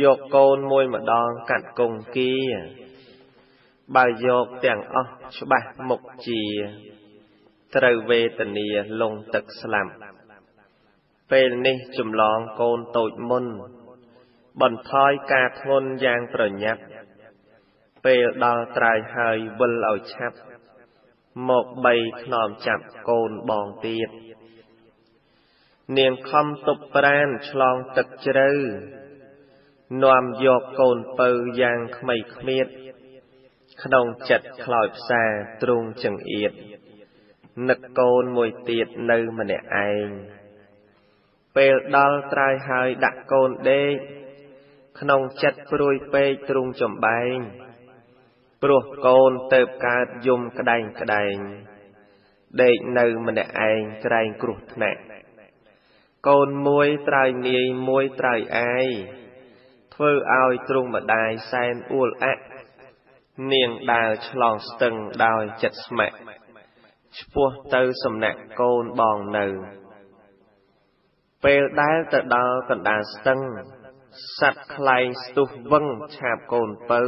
យកកូនមួយម្ដងកាត់គង្គគាបើយកទាំងអស់ច្បាស់មុខជាត្រូវវេទនាលងទឹកស្លាប់ពេលនេះចម្លងកូនតូចមុនបន្ថយការធ្ងន់យ៉ាងប្រញាប់ពេលដល់ត្រើយហើយវិលឲ្យឆាប់មកបីថ្នមចាប់កូនបងទៀតនាងខំទប់ប្រានឆ្លងទឹកជ្រៅនាំយកកូនពៅយ៉ាងក្មីក្មៀតក្នុងចិត្តខ្លោចផ្សាទ្រូងចង្អៀតនឹកកូនមួយទៀតនៅម្នាក់ឯងពេលដល់ត្រើយហើយដាក់កូនដេកក្នុងចិត្តព្រួយពេកទ្រូងចំបែងព្រោះកូនទៅកើតយំក្តែងក្តែងដេកនៅម្នាក់ឯងក្រែងគ្រោះថ្នាក់កូនមួយត្រើយនាយមួយត្រើយអាយធ្វើឲ្យទ្រូងម្ដាយសែនអួលអាក់នាងដើរឆ្លងស្ទឹងដោយចិត្តស្ម័គ្រឆ្ពោះទៅសំណាក់កូនបងនៅពេលដែលទៅដល់កណ្ដាលស្ទឹងសត្វខ្លែងស្ទុះវឹងឆាបកូនពៅ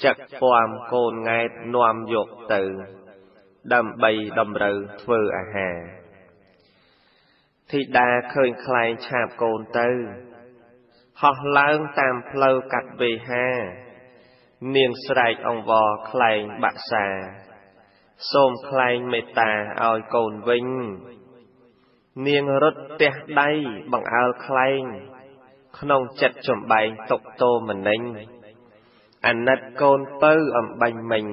ចឹកពំកូនង៉ែតនាំយកទៅដើម្បីតម្រូវធ្វើអាហារធីតាឃើញខ្លែងឆាបកូនទៅហោះឡើងតាមផ្លូវកាត់វេហានាងស្រែកអង្វរខ្លែងបាក់សាសូមខ្លែងមេត្តាឲ្យកូនវិញនាងរត់ទះដៃបង្អើលខ្លែងក្នុងចិត្តចំបែងຕົកតោមនិញអាណិតកូនពៅអំបាញ់មិញ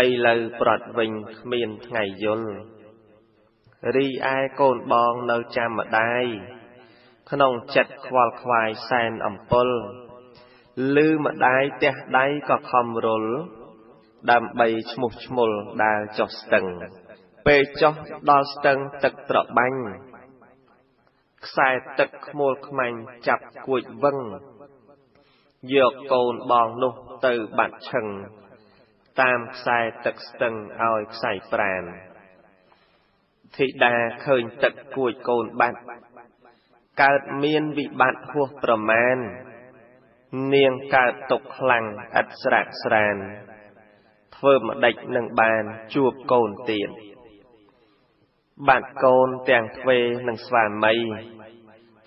ឥឡូវប្រត់វិញគ្មានថ្ងៃយល់រីឯកូនបងនៅចាំម្ដាយក្នុងចិត្តខ្វល់ខ្វាយសែនអំពល់ឮម្ដាយទះដៃក៏ខំរុលដើម្បីឈ្មោះឈ្មោលដើរចុះស្ទឹងពេលចុះដល់ស្ទឹងទឹកត្របាញ់ខ្សែទឹកខ្មួលខ្មាញ់ចាប់គួចវឹងយកកូនបងនោះទៅបាត់ឈឹងតាមខ្សែទឹកស្ទឹងឲ្យខ្សែប្រានធីតាឃើញទឹកគួចកូនបាត់កើតមានវិបត្តិហួសប្រមាណនាងកើតទុកខ្លាំងឥតស្រាកស្រានធ្វើម្ដេចនឹងបានជួបកូនទៀតបាត់កូនទាំងទ្វេនិងស្វាមី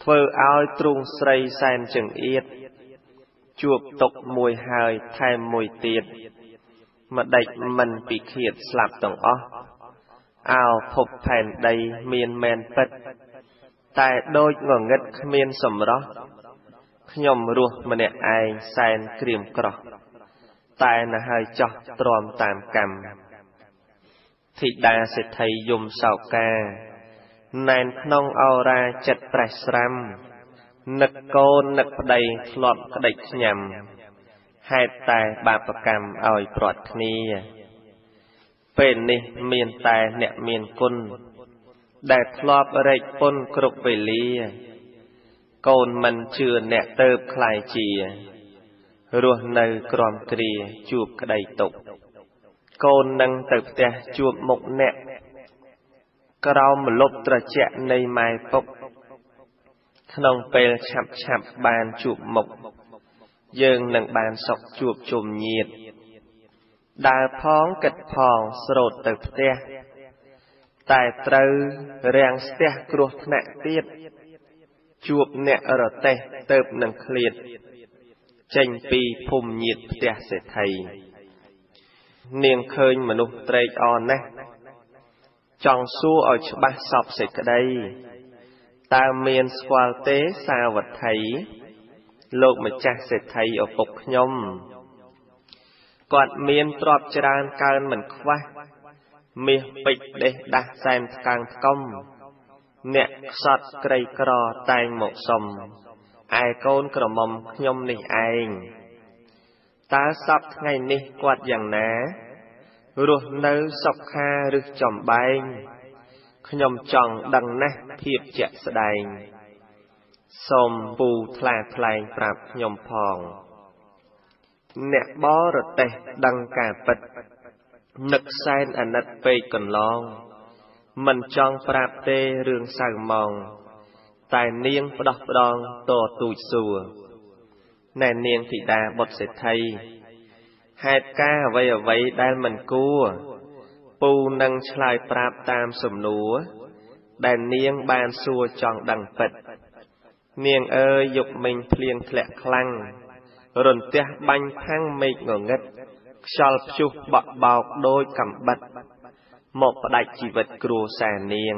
ធ្វើឲ្យទ្រូងស្រីសែនចង្អៀតជួបទុកមួយហើយថែមមួយទៀតម្ដេចមិនពិឃាតស្លាប់ទាំងអស់អោភពផែនដីមានមែនពិតតែដូចងងឹតគ្មានសម្រស់ខ្ញុំរស់ម្នាក់ឯងសែនក្រៀមក្រោះតែណហើយចោះទ្រាំតាមកម្មធីតាសេដ្ឋីយំសោកាណែនក្នុងអរាចិត្តប្រេះស្រាំ នឹកកូននឹកប្តីធ្លាប់ក្តិចញ៉ាំហេតុតែបាបកម្មឲ្យព្រាត់គ្នាពេលនេះមានតែអ្នកមានគុណដែលធ្លាប់រែកពុនគ្រប់វេលាកូនមិនជឿអ្នកទៅខ្លាយជារស់នៅក្រំគ្រាជួបក្តីទុក្ខកូននឹងទៅផ្ទះជួបមុខអ្នកក្រោមម្លប់ត្រជាក់នៃម៉ែពុកក្នុងពេលឆាប់ឆាប់បានជួបមុខយើងនឹងបានសុខជួបជុំញាតិដើរផងគិតផងស្រោតទៅផ្ទះតែត្រូវរាំងស្ទះគ្រោះថ្នាក់ទៀតជួបអ្នករទេះទៅនឹងឃ្លាតចេញពីភូមិញាតិផ្ទះសេដ្ឋីនាងឃើញមនុស្សត្រេកអរណាស់ចង់សួរឲ្យច្បាស់សពសេចក្តីតើមានស្គាល់ទេសាវត្ថីលោកម្ចាស់សេដ្ឋីឪពុកខ្ញុំគាត់មានទ្រព្យច្រើនកើនមិនខ្វះមាសពេជ្រដេះដាស់សែនថ្កើងថ្កុំអ្នកខ្សត់ក្រីក្រតែងមកសុំឯកូនក្រមុំខ្ញុំនេះឯងតើសពថ្ងៃនេះគាត់យ៉ាងណារស់នៅសុខាឬចំបែងខ្ញុំចង់ដឹងណាស់ភាពជាក់ស្ដែងសូមពូថ្លាថ្លែងប្រាប់ខ្ញុំផងអ្នកបរទេសដឹងការពិតនឹកសែនអាណិតពេកកន្លងមិនចង់ប្រាប់ទេរឿងសៅម៉ងតែនាងផ្ដោះផ្ដងតទូចសួរណែនាងធីតាបុត្រសេដ្ឋីហេតុការអ្វីអ្វីដែលមិនគួរពូនឹងឆ្លើយប្រាប់តាមសំណួរដែលនាងបានសួរចង់ដឹងពិតនាងអើយយប់មិញភ្លៀងធ្លាក់ខ្លាំងរន្ទះបាញ់ផាំងមេឃងងឹតខ្យល់ព្យុះបក់បោកដូចកំបិតមកផ្ដាច់ជីវិតគ្រួសារនាង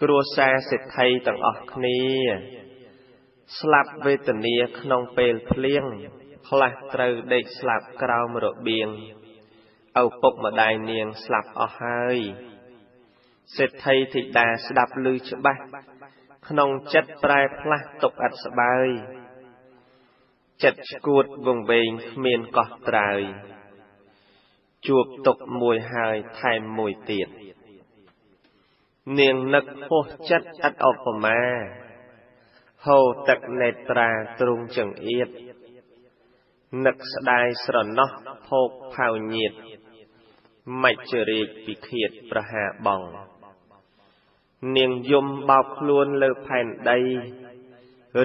គ្រួសារសេដ្ឋីទាំងអស់គ្នាស្លាប់វេទនាក្នុងពេលភ្លៀងខ្លះត្រូវដេកស្លាប់ក្រោមរបៀងឪពុកម្ដាយនាងស្លាប់អស់ហើយសេដ្ឋីធីតាស្ដាប់ឮច្បាស់ក្នុងចិត្តប្រែផ្លាស់ទុកឥតស្បើយចិត្តឈួតវង្វេងគ្មានកោះត្រើយជួបទុកមួយហើយថែមមួយទៀតនាងនឹកហួសចិត្តឥតឧបមាហូរទឹកនេត្រាទ្រុងចង្អៀតនឹកស្ដាយស្រណោះភោគផៅញាតមច្ចរាជពិឃាតប្រហាបងនាងយំបោកខ្លួនលើផែនដី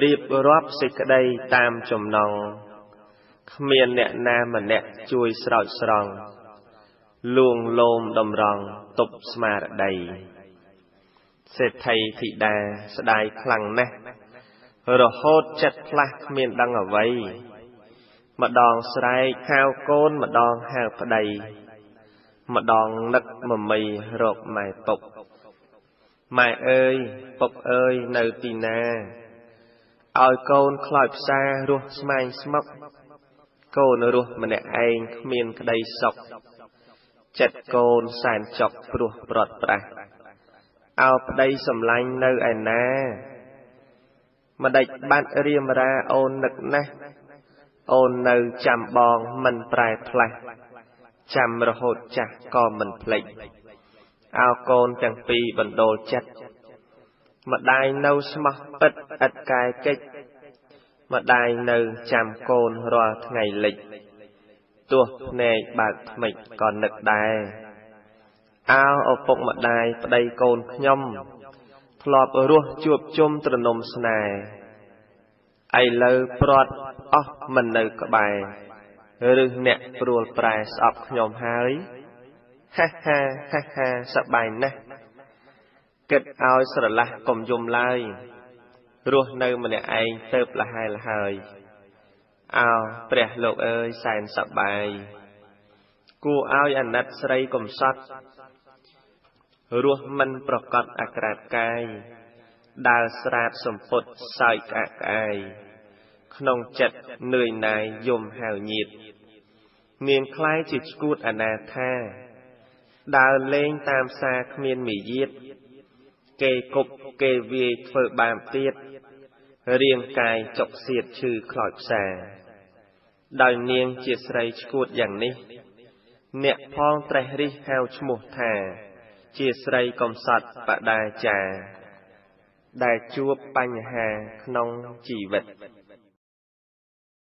រៀបរាប់សេចក្តីតាមចំណងគ្មានអ្នកណាម្នាក់ជួយស្រោចស្រង់លួងលោមតម្រង់ទប់ស្មារតីសេដ្ឋីធីតាស្ដាយខ្លាំងណាស់រហូតចិត្តផ្លាស់គ្មានដឹងអ្វីម្ដងស្រែកហៅកូនម្ដងហៅប្តីម្ដងនឹកមមីរកម៉ែពុកម៉ែអើយពុកអើយនៅទីណាឲ្យកូនខ្លោចផ្សាររស់ស្មែងស្មុកកូនរស់ម្នាក់ឯងគ្មានក្តីសុខចិត្តកូនសែនចុកព្រោះប្រត់ប្រាស់អោប្តីសម្លាញ់នៅឯណាម្ដេចបាត់រៀមរាអូននឹកណាស់អូននៅចាំបងមិនប្រែផ្លាស់ចាំរហូតចាស់ក៏មិនភ្លេចអោកូនទាំងពីរបណ្ដូលចិត្តម្ដាយនៅស្មោះពិតឥតកែកិច្ចម្ដាយនៅចាំកូនរាល់ថ្ងៃលិចទោះភ្នែកបើកថ្មិចក៏នឹកដែរអោឪពុកម្ដាយប្តីកូនខ្ញុំធ្លាប់រស់ជួបជុំទ្រនំស្នេហ៍ឥឡូវព្រាត់អស់មិននៅក្បែរឬអ្នកព្រួលប្រែស្អប់ខ្ញុំហើយហាហាហាហាសប្បាយណាស់គិតឲ្យស្រឡះកុំយំឡើយរស់នៅម្នាក់ឯងទៅលហែលហើយអោព្រះលោកអើយសែនសប្បាយគួរឲ្យអាណិតស្រីកំសត់រស់មិនប្រកបអាក្រាតកាយដើរស្រាតសម្ពុតសើចក្អាកក្អាយក្នុងចិត្តនឿយណាយយំហៅញាតនាងខ្លាយជាឈួតអនាថាដើរលេងតាមផ្សារគ្មានមាយាទគេគប់គេវាយធ្វើបាបទៀត រាងកាយចុកសៀតឈឺខ្លោចផ្សាដោយនាងជាស្រីឆ្កួតយ៉ាងនេះអ្នកផងត្រេះរិះហៅឈ្មោះថាជាស្រីកំសត់បដាចាដែលជួបបញ្ហាក្នុងជីវិត។